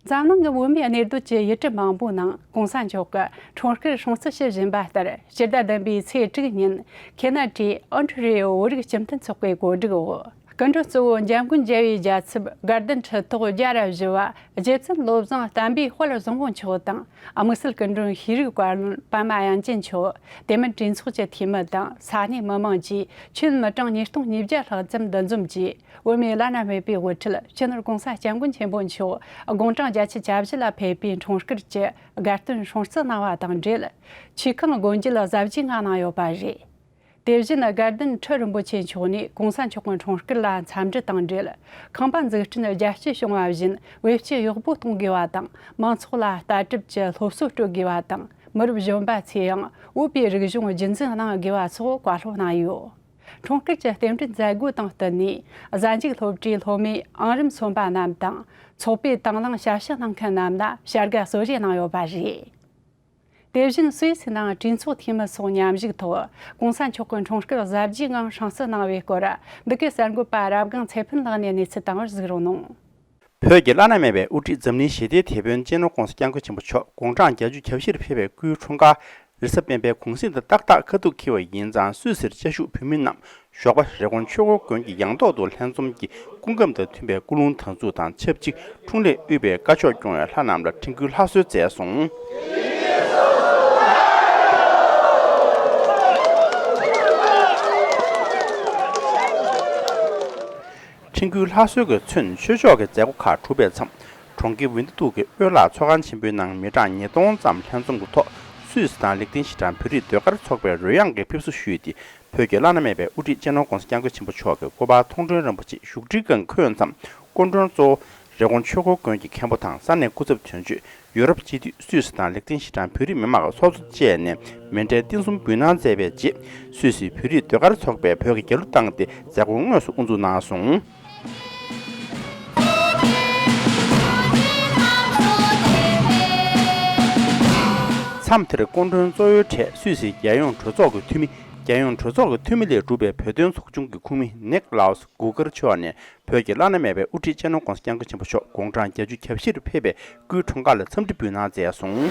འཛམ་གླིང་གི་བོད་མིའི་གནས་སྡོད་ཀྱི་ཡུལ་གྲུ་མང་པོའི་ནང་གོང་ས་མཆོག་གི་འཁྲུངས་སྐར་སྲུང་བརྩི་ཞུ་བཞིན་པ་ལྟར། སྤྱི་ཟླ་བདུན་པའི་ཚེས་དྲུག་ཉིན་ཁེ་ན་ཌའི་ཨོན་ཊ་རི་ཨོ་བོད་རིགས་སྤྱི་མཐུན་ཚོགས་པའི་གོ་སྒྲིག་འོག་སྐུ་མགྲོན་གཙོ་བོ་འཇམ་མགོན་རྒྱལ་བའི་རྒྱལ་ཚབ་དགའ་ལྡན་ཁྲི་ཐོག་བརྒྱ་ར་བཞི་བ་རྗེ་བཙུན་བློ་བཟང་བསྟན་པའི་དཔལ་བཟང་པོ་མཆོག་དང་། དམིགས་བསལ་སྐུ་མགྲོན་ཤེས་རིག་བཀའ་བློན་པདྨ་དབྱངས་ཅན་མཆོག་དེ་མིན་གྲོས་ཚོགས་ཀྱི་འཐུས་མི་དང་ས་གནས་མི་མང་བཅས་ཁྱོན་མི་གྲངས་ཉིས་སྟོང་ཉིས་བརྒྱ་ལྷག་ཙམ་འདུ་འཛོམས་ཀྱིས། བོད་མིའི་བླ་ན་མེད་པའི་དབུ་ཁྲིད་སྤྱི་ནོར་༸གོང་ས་༸སྐྱབས་མགོན་ཆེན་པོ་མཆོག་དགུང་གྲངས་བརྒྱད་ཅུ་གྱ་བཞི་ལ་ཕེབས་པའི་འཁྲུངས་སྐར་གྱི་དགའ་སྟོན་སྲུང་བརྩི་གནང་བ་དང་འབྲེལ། ཆུས་ཁང་དགོན་རྒྱུད་གཟབ་རྒྱས་ངང་གནང་ཡོད་པ་རེད། དེ་བཞིན་དགའ་ལྡན་ཁྲི་རིན་པོ་ཆེ་མཆོག་ནས་༸གོང་ས་མཆོག་གི་འཁྲུངས་སྐར་ལ་འཚམས་འདྲི་དང་འབྲེལ། ཁང་པ་འཛུགས་སྐྲུན་རྒྱ་སྐྱེད་བྱུང་བ་བཞིན་བེད་སྤྱོད་ཡག་པོ་གཏོང་དགོས་པ་དང་། མང་ཚོགས་ལ་ལྟ་གྲུབ་ཀྱི་སློབ་གསོ་སྤྲོད་དགོས་པ་དང་། མི་རབས་གཞོན་པ་ཚོས་ཡང་བོད་པའི་རིག་གཞུང་རྒྱུན་འཛིན་གནང་དགོས་པ་སོགས་བཀའ་སློབ་གནང་ཡོད། འཁྲུངས་སྐར་གྱི་རྟེན་འབྲེལ་མཛད་སྒོ་དང་བསྟུན་ནས། གཟའ་མཇུག་སློབ་གྲྭའི་སློབ་མའི་ཨང་རིམ་སོན་པ་རྣམས་དང་། ཚོགས་པའི་དང་བླངས་ཞབས་ཕྱི་གནང་མཁན་རྣམས་ལ་བྱ་དགའ་གསོལ་རས་གནང་ཡོད་པ་རེད། དེ་བཞིན་སུད་སིའི་ནང་གྲོས་ཚོགས་འཐུས་མི་སོགས་མཉམ་ཞུགས་ཐོག་༸གོང་ས་མཆོག་གི་འཁྲུངས་སྐར་གཟབ་རྒྱས་ངང་སྲུང་བརྩི་གནང་བའི་སྐོར། འདི་གའི་གསར་འགོད་པ་རབ་སྒང་ཚེ་ཕུན་ལགས་ནས་གནས་ཚུལ་བཏང་བར་གཟིགས་རོགས་གནང་། བོད་ཀྱི་བླ་ན་མེད་པའི་དབུ་ཁྲིད་འཛམ་གླིང་ཞི་བདེའི་དེད་དཔོན་སྤྱི་ནོར་༸གོང་ས་༸སྐྱབས་མགོན་ཆེན་པོ་མཆོག་དགུང་གྲངས་བརྒྱད་ཅུ་གྱ་བཞིར་ཕེབས་པའི་སྐུའི་འཁྲུངས་སྐར་རེས་གཟའ་སྤེན་པའི་གུང་གསེང་དུ་ཏག་ཏག་ཁ་ཐུག་འཁེལ་བ་ཡིན་ཙང་། སུད་སིར་བཅའ་བཞུགས་བོད་མི་རྣམས་ཞོགས་པ་རི་ཀོན་ཆོས་འཁོར་དགོན་གྱི་ཡང་ཐོག་ཏུ་ལྷན་འཛོམས་ཀྱིས་སྐུ་ཁམས་དང་མཐུན་པའི་སྐུ་རླུང་དར་འཛུགས་དང་ཆབས་ཅིག་འཁྲུངས་ལྷས་དབུས་པའི་བཀའ་ཆོས་སྐྱོང་བའི་ལྷ་རྣམས་ལ་འཕྲིན་བསྐུལ་ལྷ་གསོལ་མཛད་སོང་། འཕྲིན་བསྐུལ་ལྷ་གསོལ་གྱིས་མཚོན་ཆོས་ཕྱོགས་ཀྱི་མཛད་སྒོ་ཁག་གྲུབ་པའི་མཚམས། གྲོང་ཁྱེར་ཝིན་ཏི་ཏུག་གི་དབུས་ལགས་ཚོགས་ཁང་ཆེན་པོའི་ནང་མི་གྲངས་ཉིས་སྟོང་ཙམ་ལྷན་འཛོམས་ཀྱི་ཐོག་སུད་སི་དང་ལིག་ཏེན་ཤི་ཊན་བོད་རིགས་ཟློས་གར་ཚོགས་པས་རོལ་དབྱངས་ཀྱི་ཕེབས་བསུ་ཞུས་ཏེ། བོད་ཀྱི་བླ་ན་མེད་པའི་དབུ་ཁྲིད་སྤྱི་ནོར་༸གོང་ས་༸སྐྱབས་མགོན་ཆེན་པོ་མཆོག་གི་སྐུ་པར་མཐོང་གྲོལ་རིན་པོ་ཆེ་བཞུགས་ཁྲིའི་སྒང་འཁོད་མཚམས། སྐུ་མགྲོན་གཙོ་བོ་རི་ཀོན་ཆོས་འཁོར་དགོན་གྱི་མཁན་པོ་དང་ས་གནས་སྐུ་ཚབ་དོན་གཅོད། ཡུ་རོབ་སྤྱི་འཐུས། སུད་སི་དང་ལིག་ཏེན་ཤི་ཊན་བོད་རིགས་མི་མང་གི་ཚོགས་གཙོ་བཅས་ནས་མཎྜལ་རྟེན་གསུམ་འབུལ་གནང་མཛད་པའི་རྗེས། སུད་སི་བོད་རིགས་ཟློས་གར་ཚོགས་པས་བོད་ཀྱི་རྒྱལ་གླུ་བཏང་སྟེ་མཛད་སྒོ་དངོས་སུ་དབུ་འཛུགས་གནང་སོང་། མཚམས་དེར་སྐུ་མགྲོན་གཙོ་བོའི་གྲས་སུད་སིའི་རྒྱལ་ཡོངས་གྲོས་ཚོགས་ཀྱི་འཐུས་མི། རྒྱལ་ཡོངས་གྲོས་ཚོགས་ཀྱི་འཐུས་མི་ལས་གྲུབ་པའི་བོད་དོན་ཚོགས་ཆུང་གི་ཁོངས་མི་ནིག་ལའོ་སི་གུ་ཀར་མཆོག་ནས། བོད་ཀྱི་བླ་ན་མེད་པའི་དབུ་ཁྲིད་སྤྱི་ནོར་༧གོང་ས་༧སྐྱབས་མགོན་ཆེན་པོ་མཆོག་དགུང་གྲངས་བརྒྱད་ཅུ་གྱ་བཞིར་ཕེབས་པའི་སྐུའི་འཁྲུངས་སྐར་ལ་འཚམས་འདྲི་འབུལ་གནང་མཛད་སོང་།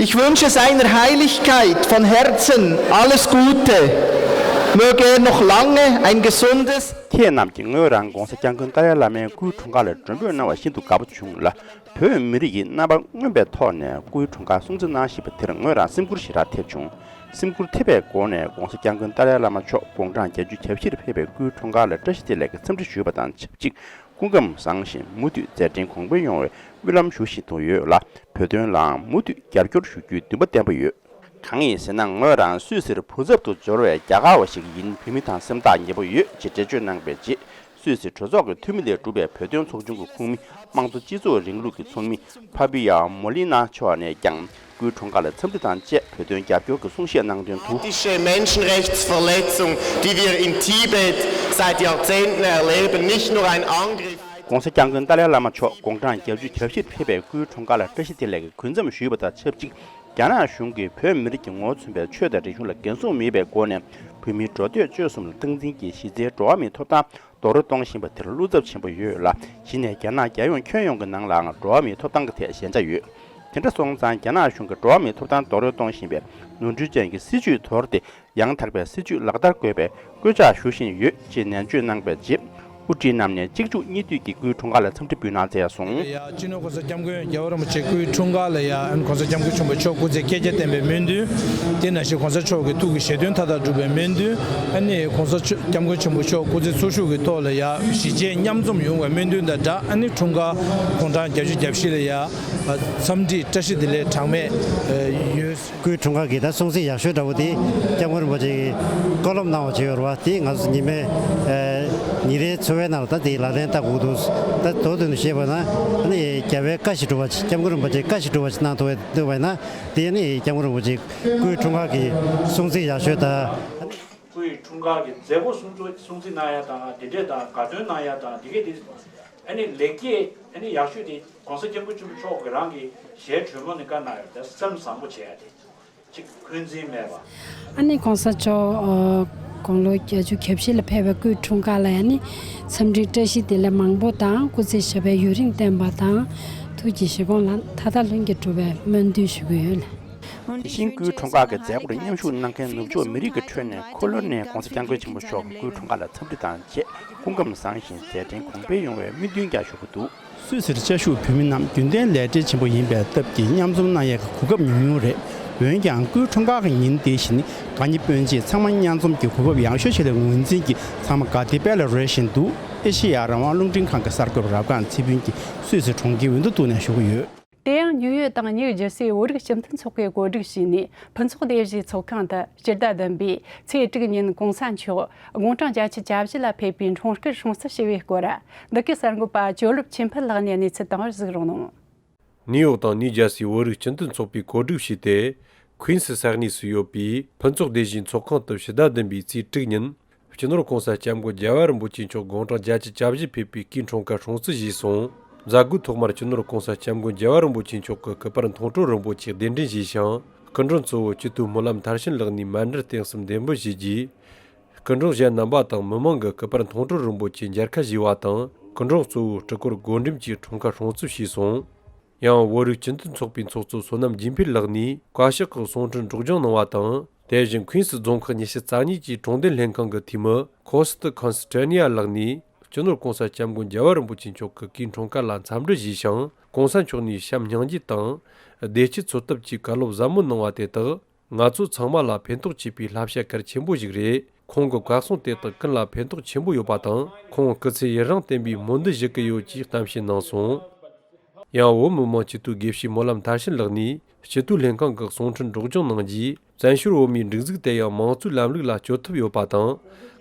Ich wünsche seiner Heiligkeit von Herzen alles Gute. Möge er noch lange ein gesundes ཁྱེད་རྣམས་ཀྱིས་ངོས་རང་༧གོང་ས་༧སྐྱབས་མགོན་ཏཱ་ལའི་བླ་མའི་སྐུའི་འཁྲུངས་སྐར་ལ་མགྲོན་འབོད་གནང་བ་ཤིན་ཏུ་དགའ་པོ་བྱུང་ལ། བོད་མི་རིགས་ཀྱི་རྣམ་པ་མངོན་པའི་ཐོག་ནས་སྐུའི་འཁྲུངས་སྐར་སྲུང་བརྩི་གནང་བཞིན་པ་དེར་ངོས་རང་སེམས་འགུལ་ཞེ་དྲག་ཐེབས་བྱུང་། སེམས་འགུལ་ཐེབས་པའི་སྒོ་ནས་༧གོང་ས་༧སྐྱབས་མགོན་ཏཱ་ལའི་བླ་མ་མཆོག་དགུང་གྲངས་བརྒྱད་ཅུ་གྱ་བཞིར་ཕེབས་པའི་སྐུའི་འཁྲུངས་སྐར་ལ་བཀྲ་ཤིས་བདེ་ལེགས་ཀྱི་འཚམས་འདྲི་ཞུས་པ་དང་ཆབས་ཅིག་སྐུ་ཁམས་བཟང་ཞིང་མུ་མཐུད་མཛད་འཕྲིན་གོང་འཕེལ་ཡོང་བའི་སྨོན་ལམ་ཞུ་བཞིན་དུ་ཡོད་ལ། བོད་དོན་ལའང་མུ་མཐུད་རྒྱབ་སྐྱོར་ཞུ་རྒྱུའི་འདུན་པ་བརྟན་པོ་ཡོད། གང་ཡིན་ཟེར་ན། ངོས་རང་སུད་སིར་བུ་ཚབ་ཏུ་འབྱོར་བའི་རྒྱ་གར་བ་ཞིག་ཡིན། བོད་མི་དང་སེམས་ཐག་ཉེ་པོ་ཡོད་ཅེས་འགྲེལ་བརྗོད་གནང་བའི་རྗེས། སུད་སི་གྲོས་ཚོགས་ཀྱི་འཐུས་མི་ལས་གྲུབ་པའི་བོད་དོན་ཚོགས་ཆུང་གི་ཁོངས་མི། དམངས་གཙོ་སྤྱི་ཚོགས་རིང་ལུགས་ཀྱི་ཚོགས་མི་ཕ་བི་ཡ་མོ་ལི་ན་མཆོག་ནས་ཀྱང་སྐུའི་འཁྲུངས་སྐར་ལ་འཚམས་འདྲི་དང་བཅས་བོད་དོན་རྒྱབ་སྐྱོར་གྱི་གསུང་བཤད་གནང་དོན་དུ། Drastische Menschenrechtsverletzung, die wir in Tibet seit Jahrzehnten erleben, nicht nur ein Angriff. ༧གོང་ས་༧སྐྱབས་མགོན་ཏཱ་ལའི་བླ་མ་མཆོག་དགུང་གྲངས་བརྒྱད་ཅུ་གྱ་བཞིར་ཕེབས་པའི་སྐུའི་འཁྲུངས་སྐར་ལ་བཀྲ་ཤིས་བདེ་ལེགས་ཀྱི་གུས་འཚམས་ཞུས་པ་དང་ཆབས་ཅིག་རྒྱ་ནག་གཞུང་གིས་བོད་མི་རིགས་ཀྱི་ངོ་བོ་མཚོན་པའི་ཆོས་དང་རིག་གཞུང་ལ་འགན་སྲུང་མེད་པའི་སྒོ་ནས་བོད་མིའི་འགྲོ་སྡོད་སྤྱོད་གསུམ་ལ་སྟངས་འཛིན་གྱིས་གཞི་རྩའི་འགྲོ་བ་མིའི་ཐོབ་ཐང་རྡོག་རོལ་གཏོང་བཞིན་པ་དེར་བློ་འཚབ་ཆེན་པོ་ཡོད་ལ། གཞི་ནས་རྒྱ་ནག་རྒྱལ་ཡོངས་ཁྱོན་ཡོངས་ཀྱི་ནང་ལའང་འགྲོ་བ་མིའི་ཐོབ་ཐང་གི་ཐད་ཞན་ཆ་ཡོད། དེ་འདྲ་སོང་ཙང་རྒྱ་ནག་གཞུང་གིས་འགྲོ་བ་མིའི་ཐོབ་ཐང་རྡོག་རོལ་གཏོང་བཞིན་པའི་ནོར་འཁྲུལ་ཅན་གྱི་སྲིད་བྱུས་དོར་ཏེ། ཡང་དག་པའི་སྲིད་བྱུས་ལག་བསྟར་དགོས་པའི་སྐུལ་ལྕག་ཞུ་བཞིན་ཡོད་ཅེས་ནན་བརྗོད་གནང་བའི་རྗེས། དབུ་ཁྲིད་རྣམས་ནས་གཅིག་མཇུག་གཉིས་མཐུད་ཀྱིས་སྐུའི་འཁྲུངས་སྐར་ལ་འཚམས་འདྲི་འབུལ་གནང་མཛད་སོང་། ཡ། སྤྱི་ནོར་༧གོང་ས་༧སྐྱབས་མགོན་རྒྱལ་བ་རིན་པོ་ཆེ་སྐུའི་འཁྲུངས་སྐར་ལ་ཡ། ཨ་ནི་༧གོང་ས་༧སྐྱབས་མགོན་ཆེན་པོ་མཆོག་སྐུ་ཚེ་བསྐལ་བརྒྱར་བརྟན་པའི་སྨོན་འདུན། དེ་ནང་བཞིན་༧གོང་ས་མཆོག་གི་ཐུགས་ཀྱི་བཞེད་དོན་མཐའ་དག་འགྲུབ་པའི་སྨོན་འདུན། ཨ་ནི་༧གོང་ས་མཆོག་༧སྐྱབས་མགོན་ཆེན་པོ་མཆོག་སྐུ་ཚེ་འཚོ་བཞུགས་ཀྱི་ཐོག་ལ་ཡ། གཞིས་བྱེས་མཉམ་འཛོམས་ཡོང་བའི་སྨོན་འདུན་དང་སྦྲགས། ཨ་ནི་འཁྲུངས་སྐར་དགུང་གྲངས་བརྒྱད་ཅུ་གྱ་བཞི་ལ་ཡ། འཚམས་འདྲི་བཀྲ་ཤིས་བདེ་ལེགས་གྲངས་མེད་ཡོད། སྐུའི་འཁྲུངས་སྐར་གྱི་ད་སྲུང་བརྩི་ཡག་ཤོས་འདྲ་བོ་དེ་༧སྐྱབས་མགོན་རིན་པོ་ཆེ་གིས་བཀའ་སློབ་གནང་བ་བྱས་ཡོད་རེད་བ། དེ་ང་ཚོ་ཉི་མའི་ཨ་ཉིན་རེའི་འཚོ་བའི་ནང་ལ་ད་དེ་ལག་ལེན་བསྟར་དགོས་འདུག་ད་མདོ་དོན་དུ་བཤད་པ་ན། ཨ་ནི་རྒྱལ་བའི་བཀའ་བཞིན་སྒྲུབ་པ། ༧སྐྱབས་མགོན་རིན་པོ་ཆེའི་བཀའ་བཞིན་སྒྲུབ་པ་ཞིག་གནང་ཐུབ་པ་ཐུབ་པ་ཡིན་ན། དེ་ནི་༧སྐྱབས་མགོན་རིན་པོ་ཆེའི་སྐུའི་འཁྲུངས་སྐར་གྱི་སྲུང་བརྩི་ཡག་ཤོས་དང་། སྐུའི་འཁྲུངས་སྐར་གྱི་མཛད་སྒོ་སྲུང་བརྩི་སྲུང་བརྩི་གནང་ཡ་དང་། དེ་འདྲས་དང་དགའ་སྟོན་གནང་ཡ་དང་། དེ་གས་དེ་ཨ་ནི་ལེགས་སྐྱེས་ཨ་ནི་ཡག་ཤོས་དེ་༧གོང་ས་༧སྐྱབས་མགོན་ཆེན་པོ་མཆོག་གི་རང་གི་ཞལ་དྲོན་མོ་ནས་བཀའ་གནང་ཡོད། དེ་སེམས་བཟང་པོ་བྱེད་ཡ་དེ། གཅིག་འཁོན་འཛིན་མེད་པ། ཨ་ནི་༧གོང་ས་མཆོག་ཨ་དགུང་ལོ་བརྒྱད་ཅུ་གྱ་བཞི་ལ་ཕེབས་པའི་སྐུའི་འཁྲུངས་སྐར་ལ་ཡ་ནི་འཚམས་འདྲི་བཀྲ་ཤིས་བདེ་ལེགས་མང་པོ་དང་། སྐུ་ཚེ་ཞབས་པད་ཡུན་རིང་བརྟན་པ་དང་། ཐུགས་ཀྱི་བཞེད་དགོངས་ལ་མཐའ་དག་ལྷུན་གྱིས་གྲུབ་པའི་སྨོན་འདུན་ཞུ་གི་ཡོད། དེ་བཞིན་སྐུའི་འཁྲུངས་སྐར་གྱི་མཛད་སྒོར་མཉམ་ཞུགས་གནང་མཁན་ནུབ་ཕྱོགས་མི་རིགས་ཀྱི་ཁྲོད་ནས་ཁོ་ལོར་ནས་༧གོང་ས་༧སྐྱབས་མགོན་ཆེན་པོ་མཆོག་གི་སྐུའི་འཁྲུངས་སྐར་ལ་འཚམས་འདྲི་དང་བཅས་སྐུ་ཁམས་བཟང་ཞིང་མཛད་འཕྲིན་གོང་འཕེལ་ཡོང་བའི་སྨོན་འདུན་ཀྱང་ཞུ་གི་འདུག་སུད་སིར་བཅའ་བཞུགས་བོད་མི་རྣམས་རྒྱུན་ལྡན་ལས་བྲེལ་ཆེན་པོ་ཡིན་པའི་སྟབས་ཀྱིས་མཉམ་འཛོམས་གནང་ཡས་ཀྱི་གོ་སྐབས་ཉུང་ཉུང་རེད། འོན་ཀྱང་སྐུའི་འཁྲུངས་སྐར་གྱི་ཉིན་དེ་བཞིན་དགའ་ཉེ་སྤུན་མཆེད་ཚང་མ་མཉམ་འཛོམས་ཀྱི་གོ་སྐབས་ཡག་ཤོས་ཤིག་ལ་ངོས་འཛིན་གྱིས་ཚང་མ་དགའ་བདེ་དཔལ་ལ་རོལ་བཞིན་འདུག་ཨེ་ཤེ་ཡ་རང་དབང་རླུང་འཕྲིན་ཁང་གི་གསར་འགོད་པ་རབ་སྒང་ཚེ་ཕུན་གྱིས་སུད་སི་གྲོང་ཁྱེར་ཝིན་ཏུ་ཏུ་ནས་ཞུ་གི་ཡོད། དེ་ཡང་ཉིའུ་ཡོག་དང་ནིའུ་ཇར་སིའི་བོད་རིགས་སྤྱི་མཐུན་ཚོགས་པས་གོ་སྒྲིག་བྱས་ནས་ཕུན་ཚོགས་སྡེ་བཞིའི་ཚོགས་ཁང་དུ་སྤྱི་ཟླ་བདུན་པའི་ཚེས་དྲུག་ཉིན་༧གོང་ས་མཆོག་དགུང་གྲངས་བརྒྱད་ཅུ་གྱ་བཞི་ལ་ཕེབས་པའི་འཁྲུངས་སྐར་སྲུང་བརྩི་ཞུ་བའི་སྐོར། འདི་གའི་གསར་འགོད་པ་ཇོ་ལེབ་ཆོས་འཕེལ་ལགས་ནས་གནས་ཚུལ་བཏང་བར་གཟིགས་རོགས་གནང་། ནིའུ་ཡོག་དང་ནིའུ་ཇར་སིའི་བོད་རིགས་སྤྱི་མཐུན་ཚོགས་པས་གོ་སྒྲིག་བྱས་ཏེ། ཁུན་སི་ས་གནས་སུ་ཡོད་པའི་ཕུན་ཚོགས་སྡེ་བཞིའི་ཚོགས་ཁང་དུ་ཕྱི་ཟླ་བདུན་པའི་ཚེས་དྲུག་ཉིན། སྤྱི་ནོར་༧གོང་ས་༧སྐྱབས་མགོན་རྒྱལ་བ་རིན་པོ་ཆེ་མཆོག་དགུང་གྲངས་བརྒྱད་ཅུ་གྱ་བཞི་ཕེབས་པའི་སྐུའི་འཁྲུངས་སྐར་སྲུང་བརྩི་བྱས་སོང་། མཛད་སྒོའི་ཐོག་མར་སྤྱི་ནོར་༧གོང་ས་༧སྐྱབས་མགོན་རྒྱལ་བ་རིན་པོ་ཆེ་མཆོག་གི་སྐུ་པར་མཐོང་གྲོལ་རིན་པོ་ཆེ་གདན་འདྲེན་བྱས་ཤིང་། སྐུ་མགྲོན་གཙོ་བོ་སྤྱི་འཐུས་སྨོན་ལམ་མཐར་ཕྱིན་ལགས་ནས་མཎྜལ་རྟེན་གསུམ་འདེགས་འབུལ་བྱས་རྗེས། སྐུ་མགྲོན་གཞན་རྣམ་པ་དང་མི་མང་གིས་སྐུ་པར་མཐོང་གྲོལ་རིན་པོ་ཆེ་མཇལ་ཁ་ཞུས་པ་དང་། སྐུ་མགྲོན་གཙོ་བོའི་སྤྲུལ་སྐོར་བགོ་འགྲེམས་ཀྱིས་འཁྲུངས་སྐར་སྲུང་བརྩི་ཞུས་སོང་། ཡང་བོད་རིགས་སྤྱི་མཐུན་ཚོགས་པའི་ཚོགས་གཙོ་བསོད་ནམས་རྒྱས་འཕེལ་ལགས་ནས་བཀའ་ཤག་གི་གསུང་འཕྲིན་སྒྲོག་སྦྱང་གནང་བ་དང་། དེ་བཞིན་ཁུན་སི་རྫོང་ཁག་ཉི་ཤུ་རྩ་གཉིས་ཀྱི་གྲོང་སྡེ་ལྷན་ཁང་གི་འཐུས་མི་ཁོ་སི་ཏི་ཁོན་སི་ཏྲེ་ནི་ཡ་ལགས་ནས་སྤྱི་ནོར་༧གོང་ས་༧སྐྱབས་མགོན་རྒྱལ་བ་རིན་པོ་ཆེ་མཆོག་གི་སྐུའི་འཁྲུངས་སྐར་ལ་འཚམས་འདྲི་ཞུས་ཤིང་། གོང་ས་མཆོག་ནས་བྱམས་སྙིང་རྗེ་དང་། བདེ་སྐྱིད་འཚོ་ཐབས་ཀྱི་བཀའ་སློབ་ཟབ་མོ་གནང་བ་དེ་དག་ང་ཚོ་ཚང་མ་ལ་ཕན་ཐོགས་ཆེ་བའི་བསླབ་བྱ་གལ་ཆེན་པོ་ཞིག་རེད། ཁོང་གི་བཀའ་གསུང་དེ་དག་ཀུན་ལ་ཕན་ཐོགས་ཆེན་པོ་ཡོད་པ་དང་། ཁོང་སྐུ་ཚེ་ཡུན་རིང་བརྟན་པའི་སྨོན་འདུན་ཞུ་གི་ཡོད་ཅེས་གཏམ་བཤད་གནང་སོང་། ཡང་བོད་མི་མང་སྤྱི་འཐུས་དགེ་བཤེས་སྨོན་ལམ་མཐར་ཕྱིན་ལགས་ནས་སྤྱི་འཐུས་ལྷན་ཁང་གི་གསུང་འཕྲིན་སྒྲོག་སྦྱང་གནང་རྗེས། བཙན་བྱོལ་བོད་མིའི་སྒྲིག་འཛུགས་དེ་ཡང་དམངས་གཙོའི་ལམ་ལུགས་ལ་བསྐྱོད་ཐུབ་ཡོད་པ་དང་།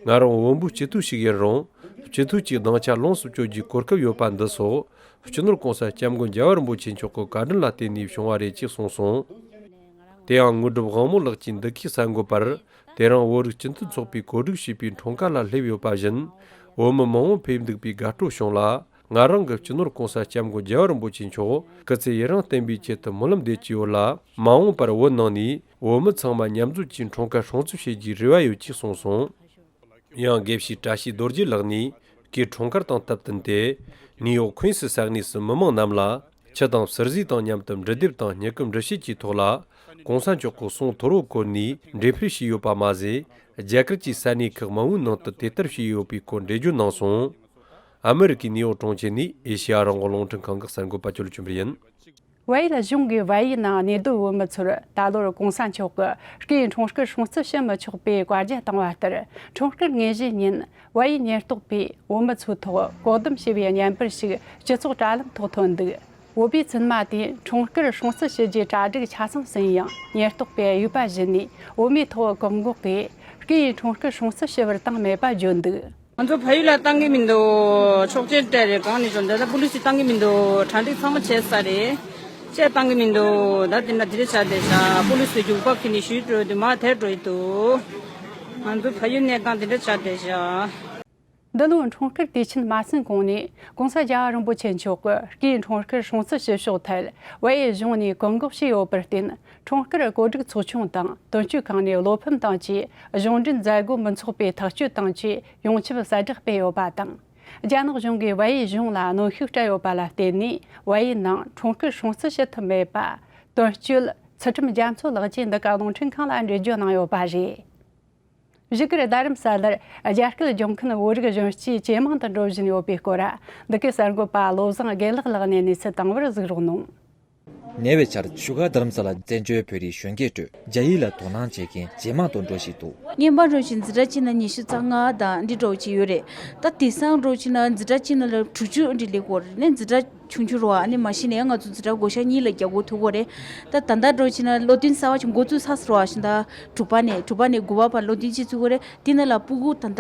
ང་རང་བོན་པོའི་སྤྱི་འཐུས་ཤིག་ཡིན་རུང་། སྤྱི་འཐུས་ཀྱི་སྡིངས་ཆ་ལོངས་སུ་སྤྱོད་རྒྱུའི་གོ་སྐབས་ཡོད་པ་འདི་སོགས། སྤྱི་ནོར་༧གོང་ས་༧སྐྱབས་མགོན་རྒྱལ་བ་རིན་པོ་ཆེ་མཆོག་གི་བཀའ་དྲིན་ལ་བརྟེན་ནས་བྱུང་བ་རེད་ཅེས་གསུངས་སོང་། དེ་ཡང་དངོས་གྲུབ་དབང་མོ་ལགས་ཀྱིས་འདི་གའི་གསར་འགོད་པར། དེ་རིང་བོད་རིགས་སྤྱི་མཐུན་ཚོགས་པས་གོ་སྒྲིག་བྱས་པའི་འཁྲུངས་སྐར་ལ་སླེབས་ཡོད་པ་བཞིན། བོད་མི་མང་བོ་ཕེབས་འདུག་པའི་དགའ་སྤྲོ་བྱུང་ལ། ང་རང་གི་སྤྱི་ནོར་༸གོང་ས་༸སྐྱབས་མགོན་རྒྱལ་བ་རིན་པོ་ཆེ་མཆོག་སྐུ་ཚེ་ཡུན་རིང་བརྟན་པའི་ཆེད་དུ་སྨོན་ལམ་འདེབས་ཀྱི་ཡོད་ལ། མ་འོངས་པར་བོད་ནང་ནས་བོད་མི་ཚང་མ་མཉམ་འཛོམས་ཀྱིས་འཁྲུངས་སྐར་སྲུང་བརྩི་བྱེད་རྒྱུའི་རེ་བ་ཡོད་ཅེས་གསུངས་སོང་། ཡང་དགེ་བཤེས་བཀྲ་ཤིས་རྡོ་རྗེ་ལགས་ནས་སྐུའི་འཁྲུངས་སྐར་དང་སྟབས་བསྟུན་ཏེ། ནིའུ་ཡོག་ཁུན་སི་ས་གནས་སུ་མི་མང་རྣམས་ལ་ཆུ་དང་བསིལ་ཟས་དང་མཉམ་དུ་འབྲི་དེབ་དང་སྨྱུ་གུ་འབྲི་བྱེད་ཀྱི་ཐོག་ལ་༸གོང་ས་མཆོག་གི་གསུང་ཐོར་བུ་བཀོད་ནས་འགྲེམས་སྤེལ་བྱས་ཡོད་པ་མ་ཟད། རྒྱ་གར་གྱི་ས་གནས་ཁག་མང་བོའི་ནང་དུ་དེ་ལྟར་བྱས་ཡོད་པའི་སྐོར་འགྲེལ་བརྗོད་གནང་སོང་། ཨ་མི་རི་ཀའི་ནིའུ་ཡོག་གྲོང་ཁྱེར་ནས་ཨེ་ཤེ་ཡ་རང་དབང་རླུང་འཕྲིན་ཁང་གི་གསར་འགོད་པ་ཅོ་ལི་ཆོས་འཕེལ་ཡིན། བལ་ཡུལ་གཞུང་གིས་བལ་ཡུལ་ནང་གནས་སྡོད་བོད་མི་ཚོར་ད་ལོར་༸གོང་ས་མཆོག་གི་སྐུའི་འཁྲུངས་སྐར་སྲུང་བརྩི་བྱེད་མི་ཆོག་པའི་བཀའ་རྒྱ་བཏང་བ་ལྟར། འཁྲུངས་སྐར་དངོས་གཞིའི་ཉིན་བལ་ཡུལ་ཉེན་རྟོག་པས་བོད་མི་ཚོའི་ཐོག་བཀག་སྡོམ་བྱས་པའི་བརྙན་པར་ཞིག་སྤྱི་ཚོགས་དྲ་ལམ་ཐོག་ཐོན་འདུག་བོད་པའི་བཙུན་མ་དེས་འཁྲུངས་སྐར་སྲུང་བརྩི་བྱེད་རྒྱུའི་གྲ་སྒྲིག་ཆ་ཚང་ཟིན་ཡང་། ཉེན་རྟོག་པས་འོས་པ་བཞི་ནས་བོད་མིའི་ཐོག་བཀག་འགོག་གིས་སྐུའི་འཁྲུངས་སྐར་སྲུང་བརྩི་ཞུ་བར་བཏང་མེད་པ་བརྗོད་འདུག། ང་ཚོ་ཕ་ཡུལ་ལ་བཏང་གི་མི་འདུག། ཆོག་མཆན་སྤྲད་རེད། གང་ནས་བྱུང་འདི་ལ་པུ་ལི་སི་བཏང་གི་མི་འདུག། གྲ་སྒྲིག་ཚང་མ་བྱས་ཚར་རེད། བཅས་བཏང་གི་མི་འདུག། ད་དེ་འདྲ་དེ་འདྲ་བྱས་བསྡད་ཤག། པུ་ལི་སི་རྒྱུག་པ་ཁྱེར་ནས་ཞུས་འགྲོ་དུས་མར་དེད་འགྲོ་ཡི་འདུག། ང་ཚོ་ཕ་ཡུལ་གནས་སྟངས་དེ་འདྲ་ཆགས་བསྡད་ཤག། འདི་ལོའི་འཁྲུངས་སྐར་དུས་ཆེན་མ་ཟིན་གོང་ནས་༸གོང་ས་རྒྱལ་བ་རིན་པོ་ཆེ་མཆོག་གི་སྐུའི་འཁྲུངས་སྐར་སྲུང་བརྩི་ཞུ་ཕྱོགས་ཐད་བལ་ཡུལ་གཞུང་ནས་བཀག་འགོག་བྱས་ཡོད་པར་བརྟེན། འཁྲུངས་སྐར་གོ་སྒྲིག་ཚོགས་ཆུང་དང་དོན་གཅོད་ཁང་ནས་བློ་ཕམ་དང་བཅས་གཞུང་འབྲེལ་མཛད་སྒོ་མི་འཚོགས་པའི་ཐག་གཅོད་དང་བཅས་ཡོངས་ཁྱབ་གསལ་བསྒྲགས་སྤེལ་ཡོད་པ་དང་། རྒྱ་ནག་གཞུང་གིས་བལ་ཡུལ་གཞུང་ལ་གནོན་ཤུགས་སྤྲད་ཡོད་པ་ལ་བརྟེན་ནས། བལ་ཡུལ་ནང་འཁྲུངས་སྐར་སྲུང་བརྩི་བྱེད་ཐུབ་མེད་པ། དོན་གཅོད་ཚུལ་ཁྲིམས་རྒྱ་མཚོ་ལགས་ཀྱིས་འདི་ག་རླུང་འཕྲིན་ཁང་ལ་འགྲེལ་བརྗོད་གནང་ཡོད་པ་རེད། བཞུགས་སྒར་རྡ་རམ་ས་ལར་རྒྱ་སྐད་སྦྱོང་མཁན་བོད་རིགས་གཞོན་སྐྱེས་ཇེ་མང་དུ་འགྲོ་བཞིན་ཡོད་པའི་སྐོར། འདི་གའི་གསར་འགོད་པ་བློ་བཟང་དགེ་ལེགས་ལགས་ནས་གནས་ཚུལ་བཏང་བར་གཟིགས་རོགས་གནང་། ཉེ་བའི་ཆར་བཞུགས་སྒར་རྡ་རམ་ས་ལ་བཙན་བྱོལ་བོད་རིགས་གཞོན་སྐྱེས་ཁྲོད་རྒྱ་ཡིག་ལ་དོ་སྣང་བྱེད་མཁན་ཇེ་མང་དུ་འགྲོ་བཞིན་འདུག། རྔན་པ་འགྲོ་བཞིན་འཛིན་གྲྭ་གཅིག་ན་ཉི་ཤུ་རྩ་ལྔ་དང་འདི་འགྲོ་བཞིན་ཡོད་རེད། ད་དེང་སང་འགྲོ་བཞིན་ན་འཛིན་གྲྭ་གཅིག་ན་ལ་དྲུག་ཅུ་འདྲི་སླེབས་ཀྱི་ཡོད་རེད། ནས་འཛིན་གྲྭ་ཆུང་ཆུང་རེད་བ། ཨ་ནི་མ་གཞི་ནས་ང་ཚོ་འཛིན་གྲྭ་བགོ་བཤའ་གཉིས་ལ་རྒྱག་དགོས་ཐུག་གི་ཡོད་རེད། ད་ད་ལྟ་འགྲོ་བཞིན་ན་སློབ་ཐུན་གསར་བ་ཞིག་འགོ་བཙུགས་ཚར་སོང་བ་ཞིག། ད་དྲུག་པ་ནས་དྲུག་པ་ནས་དགུ་པ་བར་སློབ་ཐུན་གཅིག་ཚུགས་ཀྱི་ཡོད་རེད། དེ་ནང་ལ་སྤུ་གུ་ད་ལྟ་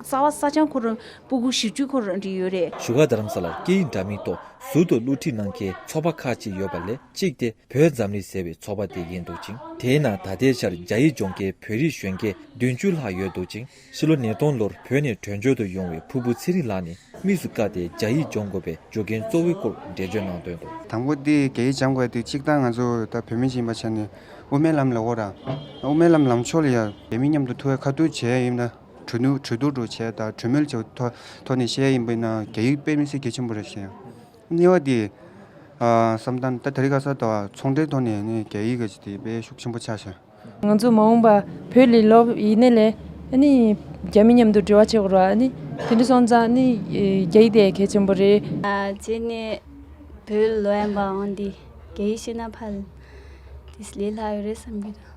གསར་བ་གསར་རྐྱང་ཁོ་རང་སྤུ་གུ་བཞི་བཅུ་ཁོ་རང་འདྲ་ཡོད་རེད། བཞུགས་སྒར་རྡ་རམ་ས་ལར་སྐད་ཡིག་འདྲ་མིན་ཐོག་ཟུར་དུ་སློབ་ཁྲིད་གནང་མཁན་ཚོགས་པ་ཁག་ཅིག་ཡོད་པ་ལས་གཅིག་དེ་བོད་འཛམ་གླིང་ཟེར་བའི་ཚོགས་པ་དེ་ཡིན་འདུག་ཅིང་། དེའི་ནང་ད་ལྟའི་ཆར་རྒྱ་ཡིག་སྦྱོང་མཁན་བོད་རིགས་གཞོན་སྐྱེས་བདུན་ཅུ་ལྷག་ཡོད་འདུག་ཅིང་། ཕྱི་ལོ་ཉིས་སྟོང་ལོར་བོད་ནས་བྲོས་བྱོལ་དུ་ཡོང་བའི་ཕུར་བུ་ཚེ་རིང་ལགས་ནི་དམིགས་སུ་བཀར་ཏེ་རྒྱ་ཡིག་སྦྱོང་དགོས་པའི་རྒྱུ་རྐྱེན་གཙོ་བོའི་སྐོར་འགྲེལ་བརྗོད་གནང་དོན་དུ། དང་པོ་དེ་རྒྱ་ཡིག་སྦྱང་དགོས་དེ་གཅིག་ད་ང་ཚོ་ད་བོད་མི་ཞིག་ཡིན་པ་ཆ་ནས་དབུ་མའི་ལམ་ལ་འོ་ར། དབུ་མའི་ལམ་ལམ་ཕྱོགས་ལ་ཡ་རྒྱ་མི་མཉམ་དུ་ཐུག་པའི་ཁ་ཐུག་བྱས་ཡིན་ན། གྲོས་བསྡུར་གྲོས་བསྡུར་འགྲོ་བྱས་དང་གྲོས་མོལ་བྱས་ཐོག་ཐོག་ནས་བཤད་ཡིན་པ་ཡིན་ན་རྒྱ་ཡིག་དཔེ་མི་སྲིད་གལ་ཆེན་པོ་རེད་ཤག། གཉིས་པ་དེ། ཨ། བསམ་སྟངས་ད་དེ་རིང་ཁ་སང་དང་ཚོང་འབྲེལ་ཐོག་ནས་ནི་རྒྱ་ཡིག་གི་དེ་དཔེ་ཤུགས་ཆེན་པོ་ཆགས་ཤག། ང་ཚོ་མ་འོངས་པ་བོད་ལ་ལོག་ཡིན་ནའི་ལས་ཨ་ནི་རྒྱ་མི་མཉམ་དུ་འབྲེལ་བ་བྱེད་དགོས་རེད་བ། ཨ་ནི་དེ་འདྲ་སོང་ཙང་ཨ་ནི་རྒྱ་ཡིག་དེ་གལ་ཆེན་པོ་རེད། ཨ། བྱས་ནས་བོད་ལོག་ཡིན་པའང་འདི་རྒྱ་ཡིག་ཤེས་ན་ཕལ་དེ་ལས་སླ་ཡོད་རེད་བསམ་གྱི་འདུག།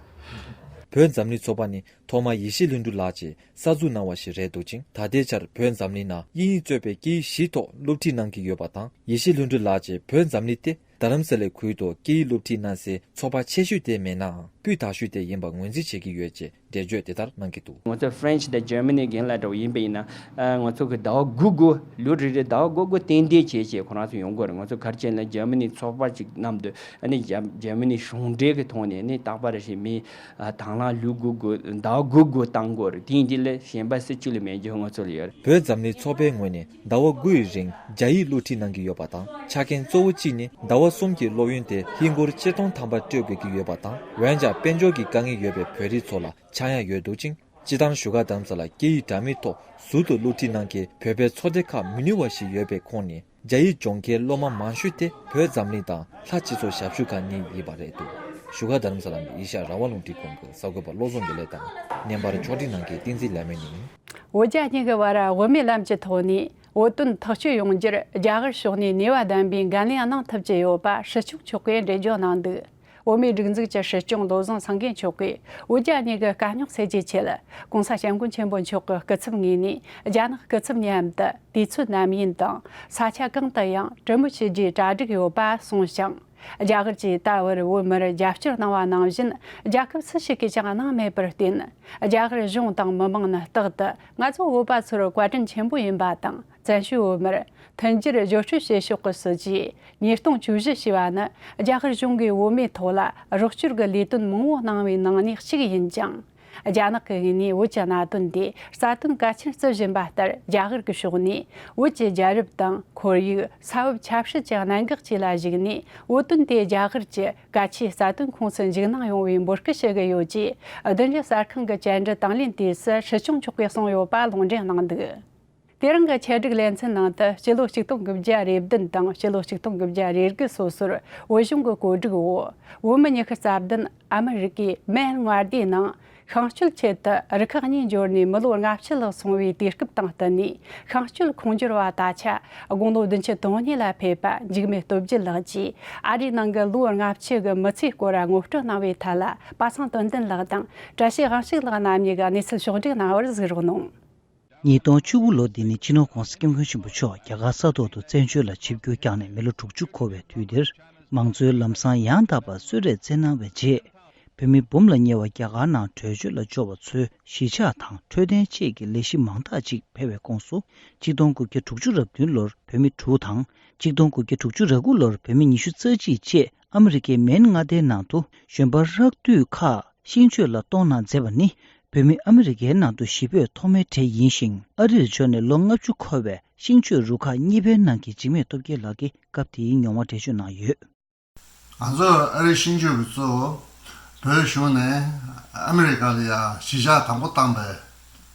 བོད་འཛམ་གླིང་ཚོགས་པ་ནི་ཐོག་མར་ཡེ་ཤེས་ལྷུན་གྲུབ་ལགས་ཀྱིས་གསར་འཛུགས་གནང་བ་ཞིག་རེད་འདུག་ཅིང་། ད་ལྟའི་ཆར་བོད་འཛམ་གླིང་ནང་དབྱིན་ཡིག་གཙོས་པའི་སྐད་ཡིག་བཞི་ཐོག་སློབ་ཁྲིད་གནང་གི་ཡོད་པ་དང་། ཡེ་ཤེས་ལྷུན་གྲུབ་ལགས་ཀྱིས་བོད་འཛམ་གླིང་སྟེང་རྡ་རམ་ས་ལའི་ཁུལ་དུ་སྐད་ཡིག་སློབ་ཁྲིད་གནང་སའི་ཚོགས་པ་ཆེ་ཤོས་དེ་མིན་ནའང་སྤུས་དག་ཤོས་དེ་ཡིན་པ་ངོས་འཛིན་བྱེད་ཀྱི་ཡོད་ཅེས་འགྲེལ་བརྗོད་དེ་ལྟར་གནང་གི་འདུག། ང་ཚོ་French་དང་Germany་རྒན་ལགས་འདྲ་བོ་ཡིན་པ་ཡིན་ན། ཨ། ང་ཚོ་གི་ཟླ་བ་དགུ་དགུ་ལོ་རེ་རེ་ཟླ་བ་དགུ་དགུ་ཏན་ཏན་བྱས་བྱས་ཁོ་རང་ཚོ་ཡོང་གི་ཡོད་རེད། ང་ཚོ་ག་རེ་བྱས་ན་Germany་ཚོགས་པ་ཅིག་མཉམ་དུ་ཨ་ནི་Germany་གཞུང་འབྲེལ་གྱི་ཐོག་ནས་ཨ་ནི་རྟག་པར་རེ་བཞིན་མི་ཨ་དང་བླངས་ལོ་དགུ་དགུ་ཟླ་བ་དགུ་དགུ་བཏང་དགོས་རེད། དེ་ཡིན་དུས་ལ་གཞན་པ་སུ་གཅིག་ལ་མེད་རྒྱུ་ང་ཚོ་ལ་ཡོད་རེད། བོད་འཛམ་གླིང་ཚོགས་པའི་ངོས་ནས་ཟླ་བ་དགུ་ཡི་རིང་རྒྱ་ཡིག་སློབ་ཁྲིད་གནང་གི་ཡོད་པ་དང་། ཆ་རྐྱེན་གཙོ་བོ་གཅིག་ནི་ཟླ་བ་གསུམ་གྱི་སློབ་ཡོན་དེ་ཧིན་སྒོར་ཆིག་སྟོང་ཐམ་པ་སྤྲོད་དགོས་ཀྱི་ཡོད་པ་དང་། འོན་ཀྱང་དཔལ་འབྱོར་གྱི་དཀའ་ངལ་ཡོད་པའི་བོད་རིགས་ཚོ་ལ་ཆག་ཡང་ཡོད་འདུག་ཅིང་། སྤྱིར་བཏང་བཞུགས་སྒར་རྡ་རམ་ས་ལར་སྐད་ཡིག་འདྲ་མིན་ཐོག་ཟུར་དུ་སློབ་ཁྲིད་གནང་མཁན་བོད་པའི་ཚོགས་སྡེ་ཁག་མི་ཉུང་བ་ཞིག་ཡོད་པའི་ཁོངས་ནས། རྒྱ་ཡིག་སྦྱོང་མཁན་སློབ་མ་མང་ཤོས་དེ་བོད་འཛམ་གླིང་དང་ལྷ་སྤྱི་ཚོགས་ཞབས་ཞུ་ཁང་གཉིས་ཡིན་པ་རེད་འདུག། བཞུགས་སྒར་རྡ་རམ་ས་ལ་ནས་ཨེ་ཤ་ཡ་རང་དབང་རླུང་འཕྲིན་ཁང་གི་གསར་འགོད་པ་བློ་བཟང་དགེ་ལེགས་དང་། བརྙན་པར་ཕྱོགས་སྒྲིག་གནང་མཁན་བསྟན་འཛིན་ལྷ་མོ་ཡིན། བོད་རྒྱ་གཉིས་ཀྱི་བར་དབུ་མའི་ལམ་གྱི་ཐོག་ནས་བོད་དོན་ཐག་གཅོད་ཡོང་རྒྱུར་རྒྱ་གར་ཕྱོགས་ནས་ནུས་པ་ལྡན་པའི་འགན་ལེན་གནང་ཐུབ་ཀྱི་ཡོད་པ་སྲིད་སྐྱོང་མཆོག་གིས་འགྲེལ་བརྗོད་གནང་འདུག། བོད་མིའི་སྒྲིག་འཛུགས་ཀྱི་སྲིད་སྐྱོང་བློ་བཟང་སེང་གེ་མཆོག་གིས་བོད་རྒྱ་གཉིས་ཀྱི་དཀའ་རྙོག་སེལ་རྒྱུའི་ཆེད། ༸གོང་ས་༸སྐྱབས་མགོན་ཆེན་པོ་མཆོག་གི་སྐུ་ཚབ་ངོས་ནས་རྒྱ་ནག་སྐུ་ཚབ་མཉམ་དུ་དུས་ཚོད་ནམ་ཡིན་དང་ས་ཆ་གང་དུ་ཡང་གྲོས་མོལ་བྱེད་རྒྱུའི་གྲ་སྒྲིག་ཡོད་པ་གསུངས་ཤིང་། རྒྱ་གར་གྱིས་ད་བར་བོད་མིར་རྒྱབ་སྐྱོར་གནང་བ་ནང་བཞིན་རྒྱལ་ཁབ་སུ་ཞིག་གིས་ཀྱང་གནང་མེད་པར་བརྟེན། རྒྱ་གར་གཞུང་དང་མི་མང་ནི་རྟག་ཏུ་ང་ཚོ་བོད་པ་ཚོར་བཀའ་དྲིན་ཆེན་པོ་ཡིན་པ་དང་། བཙན་བྱོལ་བོད་མིར་མཐུན་འགྱུར་བརྗོད་སྤྲོད་བྱེད་ཕྱོགས་ཀྱི་སྲིད་ཇུས་ཉིས་སྟོང་བཅུ་བཞི་ཞེས་པ་ནི་རྒྱ་གར་གཞུང་གིས་བོད་མིའི་ཐོག་ལ་རོགས་སྐྱོར་གྱི་ལས་དོན་མང་བོ་གནང་བའི་ནང་ནས་གཅིག་ཡིན་ཅིང་། རྒྱ་ནག་གི་ངོས་ནས་བོད་ཀྱི་གནད་དོན་དེ་རྩ་དོན་གལ་ཆེར་བརྩི་བཞིན་པ་ལྟར། རྒྱ་གར་གྱི་ཕྱོགས་ནས་བོད་ཀྱི་རྒྱལ་རབས་དང་ཁོར་ཡུག་ས་བབ་ཆབ་སྲིད་ཀྱི་གནད་འགག་བཅས་ལ་གཞིགས་ནས། བོད་དོན་དེ་རྒྱ་གར་གྱི་གལ་ཆེའི་རྩ་དོན་ཁོངས་སུ་འཇུག་གནང་ཡོང་བའི་འབོད་སྐུལ་ཞུ་གི་ཡོད་ཅེས། བདུན་རེ་གསར་ཁང་གི་བཅར་འདྲི་དང་ལེན་དུས་སུ་སྲིད་སྐྱོང་མཆོག་གིས་གསུངས་ཡོད་པ་ལུང་འདྲེན་གནང་འདུག། དེ་རིང་གི་ཆེད་སྒྲིག་ལེ་ཚན་ནང་དུ། སྤྱི་ལོ་ཆིག་སྟོང་དགུ་བརྒྱ་རེ་བདུན་དང་སྤྱི་ལོ་ཆིག་སྟོང་དགུ་བརྒྱ་རེ་དགུ་སོ་སོར་བོད་གཞུང་གི་གོ་སྒྲིག་འོག་བོད་མི་ཉི་ཤུ་རྩ་བདུན་ཨ་མི་རི་ཀའི་མེན་མངའ་སྡེའི་ནང་ཤིང་གཅོད་ཆེད་དུ་རུ་ཁག་གཉིས་འབྱོར་ནས་མི་ལོ་ལྔ་བཅུ་ལྷག་སོང་བའི་དུས་སྐབས་དང་བསྟུན་ནས། ཤིང་གཅོད་ཁོངས་འབྱོར་བ་ད་ཆ་དགུང་ལོ་བདུན་ཅུ་དོན་གཉིས་ལ་ཕེབས་པ་འཇིགས་མེད་སྟོབས་རྒྱལ་ལགས་ཀྱིས། ཨ་རིའི་ནང་གི་ལོ་ལྔ་བཅུ་གི་མི་ཚེའི་སྐོར་ངོ་སྤྲོད་གནང་བའི་ཐད་ལ། པ་སངས་དོན་ལྡན་ལགས་དང་བཀྲ་ཤིས་དབང་ཕྱུག་ལགས་རྣམ་གཉིས་ཀྱིས་གནས་ཚུལ་ཕྱོགས་བསྒྲིགས་གནང་བར་གཟིགས་རོགས་གནང་། ཉིས་སྟོང་བཅུ་དགུ་ལོ་འདི་ནི་སྤྱི་ནོར་༧གོང་ས་༧སྐྱབས་མགོན་ཆེན་པོ་མཆོག་རྒྱ་གར་ས་ཐོག་ཏུ་བཙན་བྱོལ་ལ་ཆིབས་བསྒྱུར་བསྐྱངས་ནས་མི་ལོ་དྲུག་ཅུ་འཁོར་བའི་དུས་འདིར། མང་གཙོའི་ལམ་བཟང་ཡང་དག་པར་གསོལ་རས་སྩལ་གནང་བའི་རྗེས། བོད་མི་འབུམ་ལ་ཉེ་བ་རྒྱ་གར་ནང་བྲོས་བྱོལ་ལ་འབྱོར་བ་ཚོའི་གཞིས་ཆགས་དང་འཕྲོད་བསྟེན་བཅས་ཀྱི་ལས་གཞི་མང་དག་ཅིག་འཕེལ་བའི་ཁོངས་སུ། ཆིག་སྟོང་དགུ་བརྒྱ་དྲུག་ཅུ་རེ་བདུན་ལོར་བོད་མི་དྲུག་དང་། ཆིག་སྟོང་དགུ་བརྒྱ་དྲུག་ཅུ་རེ་དགུ་ལོར་བོད་མི་ཉི་ཤུ་རྩ་གཅིག་བཅས་ཨ་མི་རི་ཀའི་མེན་མངའ་སྡེའི་ནང་དུ་གཞོན་པ་རགས་བསྡུས་ཁག་ཤིང་གཅོད་ལ་གཏོང་གནང་མཛད་པ་ནི། བོད་མི་ཨ་མི་རི་ཀའི་ནང་དུ་གཞིས་སྤོས་ཐོག་མའི་གྲས་ཡིན་ཞིང་། ཨ་རིར་འབྱོར་ནས་ལོ་ལྔ་བཅུ་འཁོར་བའི་ཤིང་གཅོད་རུ་ཁག་གཉིས་པའི་ནང་གི་འཇིགས་མེད་སྟོབས་རྒྱལ་ལགས་ཀྱིས་སྐབས་དེའི་མྱོང་བ་འགྲེལ་བརྗོད་གནང་ཡོད། ང་ཚོ་ཨ་རིའི་ཤིང་གཅོད་པ་ཚོ་བོད་གཞུང་ནས་ཨ་མི་རི་ཀ་ལ་ཡ་གཞིས་ཆགས་དང་པོ་བཏང་པའི་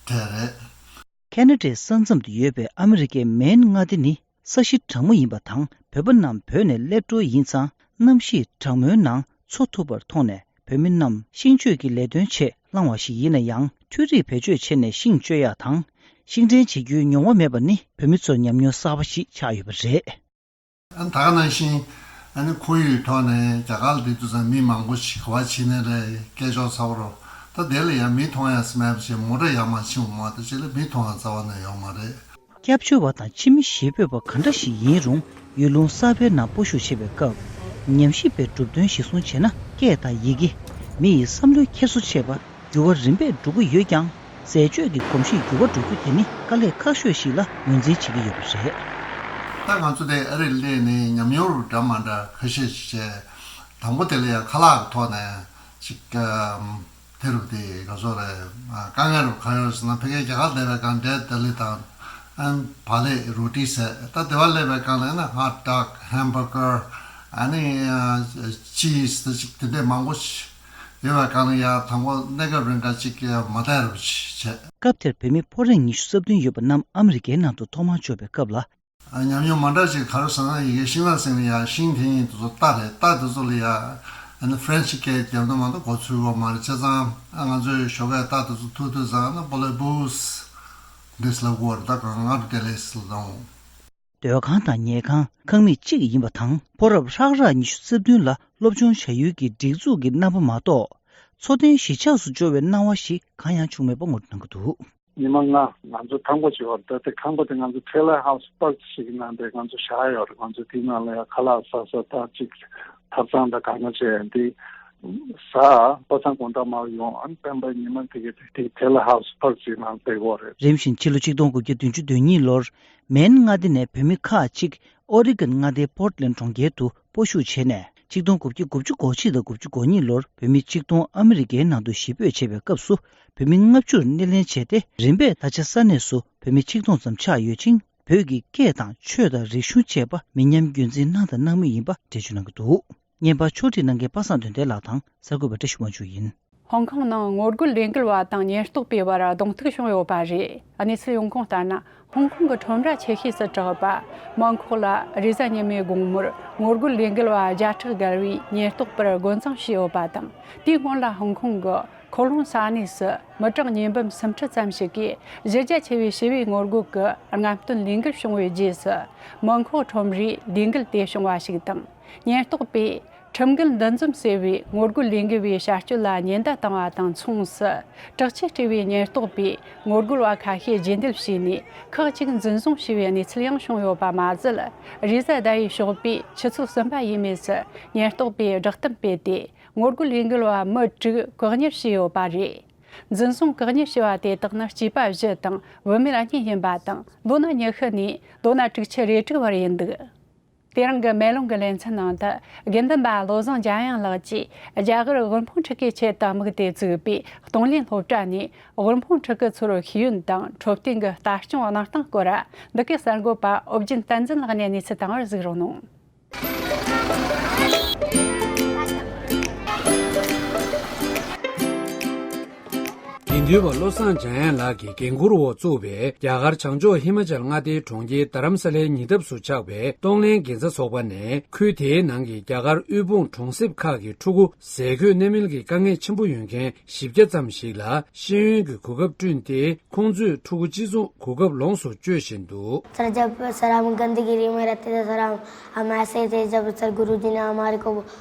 གྲས་རེད། ཁེ་ན་ཌའི་ས་མཚམས་དུ་ཡོད་པའི་ཨ་མི་རི་ཀའི་མེན་མངའ་སྡེ་ནི་ས་གཞི་གྲང་མོ་ཡིན་པ་དང་། བོད་པ་རྣམས་བོད་ནས་སླེབས་འགྲོ་ཡིན་ཙང་། གནམ་གཤིས་གྲང་མོའི་ནང་འཚོ་ཐུབ་པར་མཐོང་ནས། བོད་མི་རྣམས་ཤིང་གཅོད་ཀྱི་ལས་དོན་ཆེད་བསླངས་པ་ཞིག་ཡིན་ན་ཡང་། འཕྲུལ་རིག་བེད་སྤྱོད་བྱས་ནས་ཤིང་གཅོད་ཡག་དང་། ཤིང་འདྲེན་བྱེད་རྒྱུའི་མྱོང་བ་མེད་པ་ནི་བོད་མི་ཚོར་ཉམས་མྱོང་གསར་པ་ཞིག་ཆགས་ཡོད་པ་རེད། ཨ་ནི་ད་ག་ནང་བཞིན། ཨ་ནི་ཁོར་ཡུག་ཐོག་ནས་རྒྱ་གར་ལ་བསྡད་དུས་ཙང་མི་མང་པོ་ཞིག་ག་པར་ཕྱིན་ནའི་རེད། སྐད་ཅོར་ཚ་པོ་རེད། ད་དེ་ལ་ཡང་མི་མཐོང་ཡག་ཟེར་མེད་པ་བྱས། མོ་ཊ་ཡར་མར་ཕྱིན་འོང་བ་དང་། ཅིག་ལ་མི་མཐོང་ཡག་རྩ་བ་ནས་ཡོད་མ་རེད། སྐྱབས་བཅོལ་བ་དང་ཕྱི་མི་གཞིས་སྤོས་པ་ག་འདྲ་ཞིག་ཡིན་རུང་། ཡུལ་ལུང་གསར་པའི་ནང་སྤོ་བཞུད་བྱེད་པའི་སྐབས། ཉམས་ཞིབ་པས་གྲུབ་དོན་གཞིར་བཟུང་བྱས་ན། སྐད་དང་ཡི་གེ། མི་ཡི་བསམ་བློའི་འཁྱེར་སོ་བཅས་པ་འགྱུར་བ་རིམ་པས་འགྲོ་གི་ཡོད་ཀྱང་། ཟས་སྤྱོད་ཀྱི་གོམས་གཤིས་འགྱུར་བ་འགྲོ་རྒྱུ་དེ་ནི་དཀའ་ལས་ཁག་ཤོས་ཤིག་ལ་ངོས་འཛིན་བྱེད་ཀྱི་ཡོད་པ་རེད། ད་ང་ཚོ་དེ་ཨ་རིར་སླེབས་ནས་ཉམས་མྱོང་འདྲ་མི་འདྲ་ཁ་ཤས་ཤིག་བྱས། དང་པོ་དེ་ལ་ཡང་ཁ་ལག་གི་ཐོག་ནས་ཅིག་ཨམ། དེ་རུ་དེ་ག་ཚོད་རེད། ཨ། དཀའ་ངལ་རུ་ག་ཡོད་ཟེར་ན། ཕ་གིར་རྒྱ་གར་སླེབས་པའི་སྒང་འབྲས་དལ་ལི་དང་། ཨ། བག་ལེབ་རོ་ཊི་ཟས། ད་དེ་པར་སླེབས་པའི་སྒང་ལ་ན་ཧོཊ་ཌོག་ཧེམ་བར་གར། ཨ་ནི། ཨ། ཅིས་དེ་ཅིག་དེ་འདྲས་མང་པོ་ཞིག་ཡོད་པའི་སྒང་ལ་ཡ། དང་པོ་གནས་སྐབས་རིང་ག་ཅིག་མ་བསྡད་རུ་བྱས། སྐབས་དེར་བོད་མི་ཕོ་རེ་ཉི་ཤུ་རྩ་བདུན་ཡོད་པ་རྣམས་ཨ་མི་རི་ཀའི་ནང་དུ་ཐོག་མར་འབྱོར་བའི་སྐབས་ལ། ཉམས་མྱོང་མ་འདྲ་ཞིག་ག་རེ་ཟེར་ན། ཡི་གེ་ཤིང་ནགས་ཟེར་ནས་ཡ། ཤིང་དེ་ཡིན་དུས་ཚོད་རྟ་རེད། རྟ་དེ་ཚོ་ལ་ཡ། ཨ་ནི་ཧྥ་རན་ཆི་སྐད་རྒྱབ་ན་མ་གཏོགས་གོ་ཚུལ་ཡོད་མ་རེད། བྱས་ཙང་ང་ཚོས་ཞོགས་ཀས་རྟ་དེ་ཚོ་ཐུག་དུས་ཙང་ན། པོ་ལེ་བུས་འདི་ཟེར་ལབ་དགོས་རེད། ད་གང་ང་རུ་དེ་ལས་ཟེར་ལབ་དང་། སྡོད་ཁང་དང་ཉལ་ཁང་ཁང་མིག་གཅིག་ཡིན་པ་དང་། ཕོ་རབ་ཧྲག་ཧྲག་ཉི་ཤུ་རྩ་བདུན་ལ་སློབ་སྦྱོང་བྱ་ཡུལ་གྱི་སྒྲིག་འཛུགས་ཀྱི་རྣམ་པ་མ་གཏོགས། འཚོ་རྟེན་གཞིས་ཆགས་སུ་འབྱོར་བའི་སྣང་བ་ཞིག་གང་ཡང་བྱུང་མེད་པ་ངོ་སྤྲོད་གནང་གི་འདུག། ཉི་མ་ལྔ་ང་ཚོ་ཐང་པོ་ཅིག་ཡོད་རེད། ད་དེ་ཐང་པོ་དེ་ང་ཚོ་ཊེ་ལར་ཧའུ་སི་པར་ཅིག་གི་ནང་དེ་ང་ཚོ་བཞག་ཡོད་རེད། ང་ཚོ་དེའི་ནང་ལ་ཡང་ཁ་ལག་ཟ་ས་དང་ཅིག་ཐབ་ཚང་དང་གང་ག་བྱས། འདི་ཟ་པ་སངས་དགོང་དག་མར་ཡོང་། ཨ་ནི་སྤེན་པ་ཉི་མ་དེ་གི་དེ་ཊེ་ལར་ཧའུ་སི་པར་ཅིག་ནང་བསྡད་ཡོད་རེད། རིམ་བཞིན་ཕྱི་ལོ་ཆིག་སྟོང་དགུ་བརྒྱ་བདུན་ཅུ་དོན་གཉིས་ལོར་མེན་མངའ་སྡེ་ནས་བོད་མི་ཁག་ཅིག་ཨོ་རི་གོན་མངའ་སྡེའི་པོར་ཊི་ལེན་གྲོང་ཁྱེར་དུ་སྤོ་བཞུད་བྱས་ནས། ཆིག་སྟོང་དགུ་བརྒྱ་དགུ་བཅུ་གོ་གཅིག་དང་དགུ་བཅུ་གོ་གཉིས་ལོར་བོད་མི་ཆིག་སྟོང་ཨ་མི་རི་ཀའི་ནང་དུ་གཞིས་སྤོས་བྱས་པའི་སྐབས་སུ། བོད་མི་ལྔ་བཅུར་སྣེ་ལེན་བྱས་ཏེ། རིམ་པས་ད་ཆ་ས་གནས་སུ་བོད་མི་ཆིག་སྟོང་ཙམ་ཆགས་ཡོད་ཅིང་། བོད་ཀྱི་སྐད་དང་ཆོས་དང་རིག་གཞུང་བཅས་པ་མི་ཉམས་རྒྱུན་འཛིན་གནང་དང་གནང་མུས་ཡིན་པ་འགྲེལ་བརྗོད་གནང་གི་འདུག། བརྙན་པར་ཕྱོགས་སྒྲིག་གནང་མཁན་པ་སངས་དོན་ལྡན་ལགས་དང་གསར་འགོད་པ་བཀྲ་ཤིས་དབང་ཕྱུག་ཡིན། ཧོང་ཀོང་ནང་ངོ་རྒོལ་ལས་འགུལ་བ་དང་ཉེན་རྟོག་པའི་བར་གདོང་ཐུག་བྱུང་ཡོད་པ་རེད། གནས་ཚུལ་ཡོང་ཁུངས་ལྟར་ན། ཧོང་ཀོང་གི་ཁྲོམ་ར་ཆེ་ཤོས་སུ་གྲགས་པ་མང་ཁོག་ལ་རེས་གཟའ་ཉི་མའི་དགོང་མོར་ངོ་རྒོལ་ལས་འགུལ་བ་བརྒྱ་ཕྲག་བརྒལ་བས་ཉེན་རྟོག་པར་རྒོལ་འཚོང་བྱས་ཡོད་པ་དང་། དེའི་སྔོན་ལ་ཧོང་ཀོང་གི་ཁོ་ལོང་ས་གནས་སུ་མི་གྲངས་ཉིས་འབུམ་སུམ་ཁྲི་ཙམ་ཞིག་གིས་གཞི་རྒྱ་ཆེ་བའི་ཞི་བའི་ངོ་རྒོལ་གྱི་རྔམ་སྟོན་ལས་འགུལ་བྱུང་བའི་རྗེས་སུ། མང་ཁོག་ཁྲོམ་རའི་ལས་འགུལ་དེ་བྱུང་བ་ཞིག་དང་། ཉེན་རྟོག་པས་ཁྲིམས་འགལ་འདུ་འཛོམས་ཟེར་བའི་ངོ་རྒོལ་ལས་འགུལ་བའི་བྱ་སྤྱོད་ལ་ཉེན་བརྡ་བཏང་བ་དང་མཚུངས་སུ། དྲག་ཆས་སྤྲས་པའི་ཉེན་རྟོག་པས་ངོ་རྒོལ་བ་ཁ་ཤས་རྗེས་འདེད་བྱས་ནས། ཁག་ཅིག་འཛིན་བཟུང་བྱས་པའི་གནས་ཚུལ་ཡང་བྱུང་ཡོད་པ་མ་ཟད། རེས་གཟའ་ཟླ་བའི་ཞོགས་པའི་ཆུ་ཚོད་གསུམ་པ་ཡས་མས་སུ་ཉེན་རྟོག་པས་བསྒྲགས་གཏམ་སྤེལ་ཏེ། ངོ་རྒོལ་ལས་འགུལ་བ་མི་དྲུག་བཀག་ཉར་བྱས་ཡོད་པ་རེད། འཛིན་བཟུང་བཀག་ཉར་བྱས་པ་དེ་དག་ནི་སྐྱེས་པ་བཞི་དང་བུད་མེད་གཉིས་ཡིན་པ་དང་། ལོ་ན་ཉི་ཤུ་ནས་ལོ་ན་དྲུག་ཅུ་རེ་དྲུག་བར་ཡིན་འདུག། དེ་རིང་གི་མེ་ལོང་གི་ལེ་ཚན་ནང་དུ། དགེ་འདུན་པ་བློ་བཟང་འཇམ་དབྱངས་ལགས་ཀྱིས་རྒྱ་གར་དབུལ་ཕོངས་ཕྲུ་གུའི་ཆེད་དུ་དམིགས་ཏེ་བཙུགས་པའི་གཏོང་ལེན་སློབ་གྲྭ་ནས། དབུལ་ཕོངས་ཕྲུ་གུ་ཚོར་ཤེས་ཡོན་དང་འཕྲོད་བསྟེན་གྱི་ལྟ་སྐྱོང་གནང་སྟངས་སྐོར། འདི་གའི་གསར་འགོད་པ་ཨོ་བརྒྱུད་བསྟན་འཛིན་ལགས་ནས་གནས་ཚུལ་བཏང་བར་གཟིགས་རོགས་གནང་། དགེ་འདུན་པ་བློ་བཟང་འཇམ་དབྱངས་ལགས་ཀྱི་འགན་འཁུར་འོག་བཙུགས་པའི་རྒྱ་གར་བྱང་ཕྱོགས་ཧི་མ་ཅལ་མངའ་སྡེའི་གྲོང་ཁྱེར་རྡ་རམ་ས་ལའི་ཉེ་འདབས་སུ་ཆགས་པའི་གཏོང་ལེན་དགེ་རྩ་ཚོགས་པ་ནས། ཁུལ་དེའི་ནང་གི་རྒྱ་གར་དབུལ་ཕོངས་གྲོང་གསེབ་ཁག་གི་ཕྲུ་གུ་ཟས་གོས་གནས་མལ་གྱི་དཀའ་ངལ་ཆེན་པོ་ཡོད་མཁན་བཞི་བརྒྱ་ཙམ་ཞིག་ལ་ཤེས་ཡོན་གྱི་གོ་སྐབས་བསྐྲུན་ཏེ། ཁོང་ཚོས་ཕྲུ་གུ་སྤྱི་ཚོགས་གོ་སྐབས་ལོངས་སུ་སྤྱོད་བཞིན་འདུག། सर, जब सर, हम गंदगी में रहते थे सर, हम, हम ऐसे ही थे। जब सर गुरुजी ने हमारे को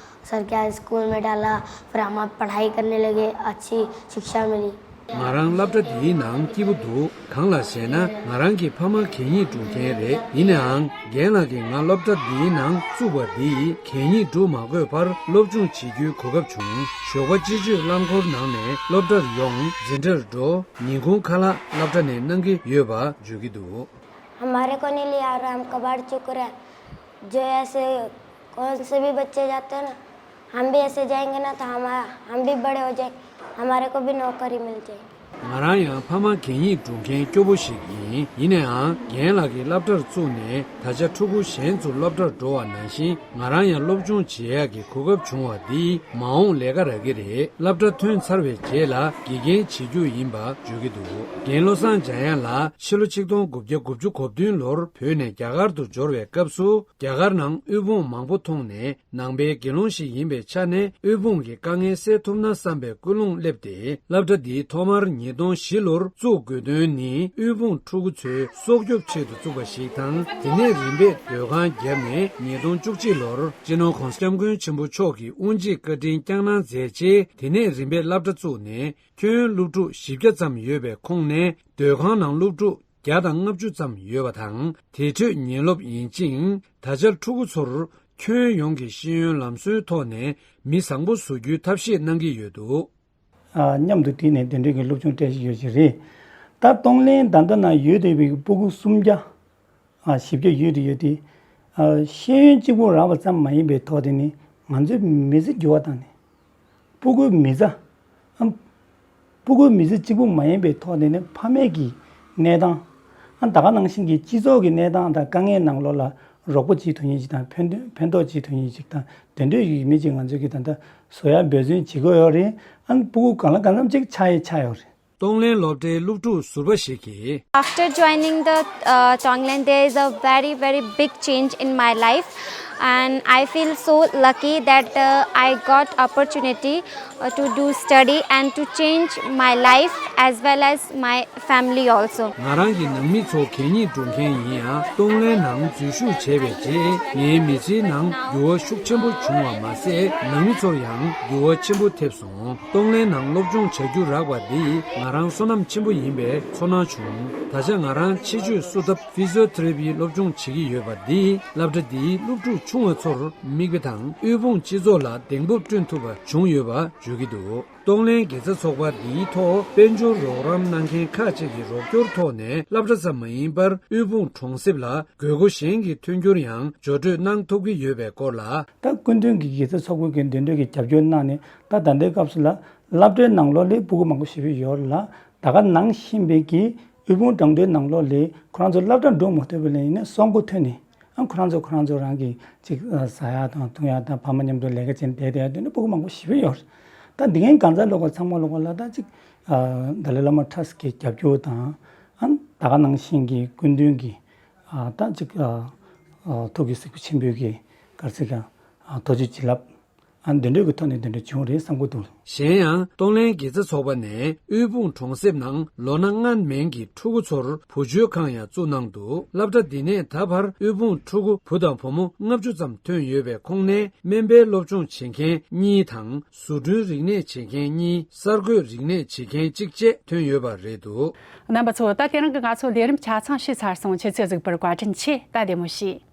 सरकारी स्कूल में डाला, फिर हम पढ़ाई करने लगे, अच्छी शिक्षा मिली। ང་རང་སློབ་གྲྭ་འདིའི་ནང་སྐྱིད་པོ་འདུག། གང་ལགས་ཟེར་ན། ང་རང་གི་ཕ་མ་གད་སྙིགས་སྒྲུག་མཁན་རེད། ཡིན་ནའང་། རྒན་ལགས་ཀྱིས་ང་སློབ་གྲྭ་འདིའི་ནང་བཙུགས་པ་འདིས་གད་སྙིགས་སྒྲུག་མ་དགོས་པར་སློབ་སྦྱོང་བྱེད་རྒྱུའི་གོ་སྐབས་བྱུང་། ཞོགས་པ་སྤྱི་སྤྱོད་རླངས་འཁོར་ནང་ནས་སློབ་གྲྭར་ཡོང་། འཛིན་གྲྭར་འགྲོ། ཉིན་གུང་ཁ་ལག་སློབ་གྲྭ་ནས་གནང་གི་ཡོད་པ་བརྗོད་ཀྱི་འདུག། हमारे को नहीं लिया और हम कबाड़ चुक रहे हैं। जो ऐसे कौन से भी बच्चे जाते हैं ना, हम भी ऐसे जाएंगे ना तो हम, हम भी बड़े हो जाएंगे, हमारे को भी नौकरी मिल जाएगी। ང་རང་ཡང་ཕ་མ་གད་སྙིགས་སྒྲུག་མཁན་སྐྱོ་པོ་ཞིག་ཡིན། ཡིན་ནའང་། རྒན་ལགས་ཀྱིས་སློབ་གྲྭར་བཙུགས་ནས་ད་ཆ་ཕྲུ་གུ་གཞན་ཚོ་སློབ་གྲྭར་འགྲོ་བ་ནང་བཞིན། ང་རང་ཡང་སློབ་སྦྱོང་བྱེད་ཡག་གི་གོ་སྐབས་བྱུང་བ་འདིས་མ་འོངས་ལས་ཀ་རག་གི་རེད། སློབ་གྲྭ་ཐོན་ཚར་བའི་རྗེས་ལ་དགེ་རྒན་བྱེད་རྒྱུ་ཡིན་པ་བརྗོད་ཀྱི་འདུག། རྒན་བློ་བཟང་འཇམ་དབྱངས་ལགས་ཕྱི་ལོ་ཆིག་སྟོང་དགུ་བརྒྱ་དགུ་བཅུ་གོ་བདུན་ལོར་བོད་ནས་རྒྱ་གར་དུ་འབྱོར་བའི་སྐབས་སུ། རྒྱ་གར་ནང་དབུལ་ཕོངས་མང་པོ་མཐོང་ནས། ནང་པའི་དགེ་སློང་ཞིག་ཡིན་པའི་ཆ་ནས། དབུལ་ཕོངས་ཀྱི་དཀའ་ངལ་སེལ་ཐུབ་ན་བསམ་པའི་ཀུན་སློང་སླེབས་ཏེ། སློབ་གྲྭ་འདི་ཐོག་མར་ཉིས་སྟོང་བཞི་ལོར་བཙུགས་དགོས་དོན་ནི། དབུལ་ཕོངས་ཕྲུ་གུ་ཚོའི་སྲོག་སྐྱོབ་ཆེད་དུ་བཙུགས་པ་ཞིག་དང་། དེ་ནས་རིམ་པས་སྡོད་ཁང་བརྒྱབ་ནས། ཉིས་སྟོང་བཅུ་གཅིག་ལོར་སྤྱི་ནོར་༸གོང་ས་༸སྐྱབས་མགོན་ཆེན་པོ་མཆོག་གིས་དབུ་འབྱེད་བཀའ་དྲིན་བསྐྱངས་གནང་མཛད་རྗེས། དེ་ནས་རིམ་པས་སློབ་གྲྭ་བཙུགས་ནས། ཁྱོན་སློབ་ཕྲུག་བཞི་བརྒྱ་ཙམ་ཡོད་པའི་ཁོངས་ནས། སྡོད་ཁང་ནང་སློབ་ཕྲུག་བརྒྱ་དང་ལྔ་བཅུ་ཙམ་ཡོད་པ་དང་། དེ་འཕྲོས་ཉིན་སློབ་ཡིན་ཕྱིན། ད་ཆར་ཕྲུ་གུ་ཚོར་ཁྱོན་ཡོངས་ཀྱི་ཤེས་ཡོན་ལམ་སྲོལ་ཐོག་ནས་མི་བཟང་པོ་བཟོ་རྒྱུའི་ཐབས་ཤེས་གནང་གི་ཡོད་འདུག། ཨ། མཉམ་དུ་བསྒྲིལ་ནས་དེ་འདྲའི་གི་སློབ་སྦྱོང་སྤྲད་བཞིན་ཡོད་ཞིག་རེད། ད་གཏོང་ལེན་ད་ལྟ་ན་ཡོད་བསྡད་པའི་ཕྲུ་གུ་སུམ་བརྒྱ། ཨ། བཞི་བརྒྱ་ཡོད་དེ་ཡོད་དེ། ཨ། ཤེས་ཡོན་གཅིག་པུ་རག་པ་ཙམ་མ་ཡིན་པའི་ཐོག་དེ་ནི་ང་ཚོའི་མི་ཚེ་འགྱུར་བ་བཏང་ནས། ཕྲུ་གུའི་མི་ཚེ། ཨ། ཕྲུ་གུའི་མི་ཚེ་གཅིག་པུ་མ་ཡིན་པའི་ཐོག་དེ་ནི་ཕ་མའི་གི་གནས་སྟངས། ཨ། ད་ག་ནང་བཞིན་གྱི་སྤྱི་ཚོགས་ཀྱི་གནས་སྟངས་དང་དཀའ་ངལ་ནང་ལོགས་ལ་རོགས་པ་བྱེད་ཐུབ་མཁན་ཞིག་དང་། ཕན་ཕན་ཐོགས་བྱེད་ཐུབ་མཁན་ཞིག་དང་། དེ་འདྲའི་ཡུལ་མི་ཅིག་ང་ཚོས་ཀྱི་ད་ལྟ་བཟོ་ཡ་འབད་བརྩོན་བྱེད་ཀྱི་ཡོད་རེད། ཨ། ཕྲུ་གུ་གང་ལ་གང་འཚམ་ཅིག་ཆགས་ཡས་ཆགས་ཡོད་རེད། གཏོང་ལེན་སློབ་གྲྭའི་སློབ་ཕྲུག་ཟུར་པ་ཞིག་གིས། After joining the uh, Tonglen, there is a very, very big change in my life, and I feel so lucky that uh, I got opportunity uh, to do study and to change my life as well as my family also. ང་རང་གི་ནང་མི་ཚོ་གད་སྙིགས་སྒྲུག་མཁན་ཡིན་ཡང་། གཏོང་ལེན་ནང་འཛུལ་ཞུགས་བྱས་པའི་རྗེས། ངའི་མི་ཚེའི་ནང་འགྱུར་བ་ཤུགས་ཆེན་པོ་བྱུང་བ་མ་ཟད། ནང་མི་ཚོར་ཡང་འགྱུར་བ་ཆེན་པོ་ཐེབས་སོང་། གཏོང་ལེན་ནང་སློབ་སྦྱོང་བྱ་རྒྱུ་རག་པ་འདིས་ང་རང་བསོད་ནམས་ཆེན་པོ་ཡིན་པའི་ཚོར་སྣང་བྱུང་། ད་ཆ་ང་རང་ཕྱི་བཅོས་སུ་ཐབས་ཕི་ཟི་ཡོ་ཐེ་ར་པི་སློབ་སྦྱོང་བྱེད་ཀྱི་ཡོད་པ་འདིས། སློབ་གྲྭ་འདིའི་སློབ་ཕྲུག་ཆུང་བ་ཚོར་མིག་དཔེ་དང་། དབུལ་ཕོངས་སྤྱི་ཚོགས་ལ་གདེང་སྤོབས་བསྐྲུན་ཐུབ་པ་བྱུང་ཡོད་པ་བརྗོད་ཀྱི་འདུག། གཏོང་ལེན་དགེ་རྩ་ཚོགས་པ་འདིའི་ཐོག་དཔལ་འབྱོར་རོགས་རམ་གནང་མཁན་ཁག་ཅིག་གི་རོགས་སྐྱོར་ཐོག་ནས། སློབ་གྲྭ་ཙམ་མ་ཡིན་པར་དབུལ་ཕོངས་གྲོང་གསེབ་ལ་དགོས་མཁོ་གཞན་གྱི་མཐུན་འགྱུར་ཡང་འགྲོ་སྒྲོལ་གནང་ཐུབ་ཀྱི་ཡོད་པའི་སྐོར་ལ། ད་སྐུ་མདུན་གྱིས་དགེ་རྩ་ཚོགས་པའི་གི་འདི་འདྲའི་གི་རྒྱབ་སྐྱོར་གནང་ནས། ད་ད་ལྟའི་སྐབས་སུ་ལ་སློབ་གྲྭའི་ནང་ལོགས་ལ་ཕྲུ་གུ་མང་པོ་ཞེ་པོ་ཡོད་ལ། ད་ག་ནང་བཞིན་པའི་གི་དབུལ་ཕོངས་གྲོང་རྡལ་ནང་ལོགས་ལ་ཁོ་རང་ཚོ་སློབ་གྲྭ་འགྲོ་མ་ཐུབ་པ་ལ་ཡིན་ན་སོང་གོ་ཐོན་ནས། ཨ། ཁོ་རང་ཚོ་ཁོ་རང་ཚོ་རང་གི་ཅིག་ཨ། ཟ་ཡ་དང་འཐུང་ཡ་དང་། ཕ་མ་མཉམ་དུ་ལས་ཀ་བྱས་ནས་བསྡད་བསྡད་ཡ་དེ་འདྲ་ཕྲུ་གུ་མང་པོ་ཞེ་པོ་ཡོད་རེད། ད་འདི་གའི་གང་ཟག་ལོགས་ཀ་ཚང་མ་ལོགས་ཀ་ལ་ད་ཅིག་ཨ། ཏཱ་ལའི་བླ་མ་ཊ་སི་ཊི་གི་རྒྱབ་སྐྱོར་དང་། ཨ། ད་ག་ནང་བཞིན་གྱི་སྐུ་མདུན་གྱི་ཨ། ད་ཅིག་ཨ། ཨ། ཐུགས་ཀྱི་གཟིགས་པ་ཆེན་པོའི་གི་ག་རེ་ཟེར་ག་ཨ། ཐུགས་རྗེ་བྱིན་རླབས། ཨ། འདི་འདྲའི་གི་ཐོག་ནས་འདི་འདྲ་བྱུང་རེད་བསམ་གྱི་འདུག། གཞན་ཡང་། གཏོང་ལེན་དགེ་རྩ་ཚོགས་པ་ནས་དབུལ་ཕོངས་གྲོང་གསེབ་ནང་ལོ་ན་ལྔ་མན་གྱི་ཕྲུ་གུ་ཚོར་བུ་བཅོལ་ཁང་ཡང་བཙུགས་གནང་འདུག། སློབ་གྲྭ་འདི་ནས་ད་བར་དབུལ་ཕོངས་ཕྲུ་གུ་བུ་དང་བུ་མོ་ལྔ་བཅུ་ཙམ་ཐོན་ཡོད་པའི་ཁོངས་ནས། སྨན་པའི་སློབ་སྦྱོང་བྱེད་མཁན་གཉིས་དང་། བཟོ་སྐྲུན་རིག་གནས་བྱེད་མཁན་གཉིས། གསར་འགོད་རིག་གནས་བྱེད་མཁན་གཅིག་བཅས་ཐོན་ཡོད་པ་རེད་འདུག། རྣམ་པ་ཚོ། ད་དེ་རིང་གི་ང་ཚོའི་ལས་རིམ་ཆ་ཚང་ཞུས་ཚར་སོང་། ཁྱེད་ཚོས་གཟིགས་པར་བཀའ་དྲིན་ཆེ། ད་བདེ་མོ་བྱོས།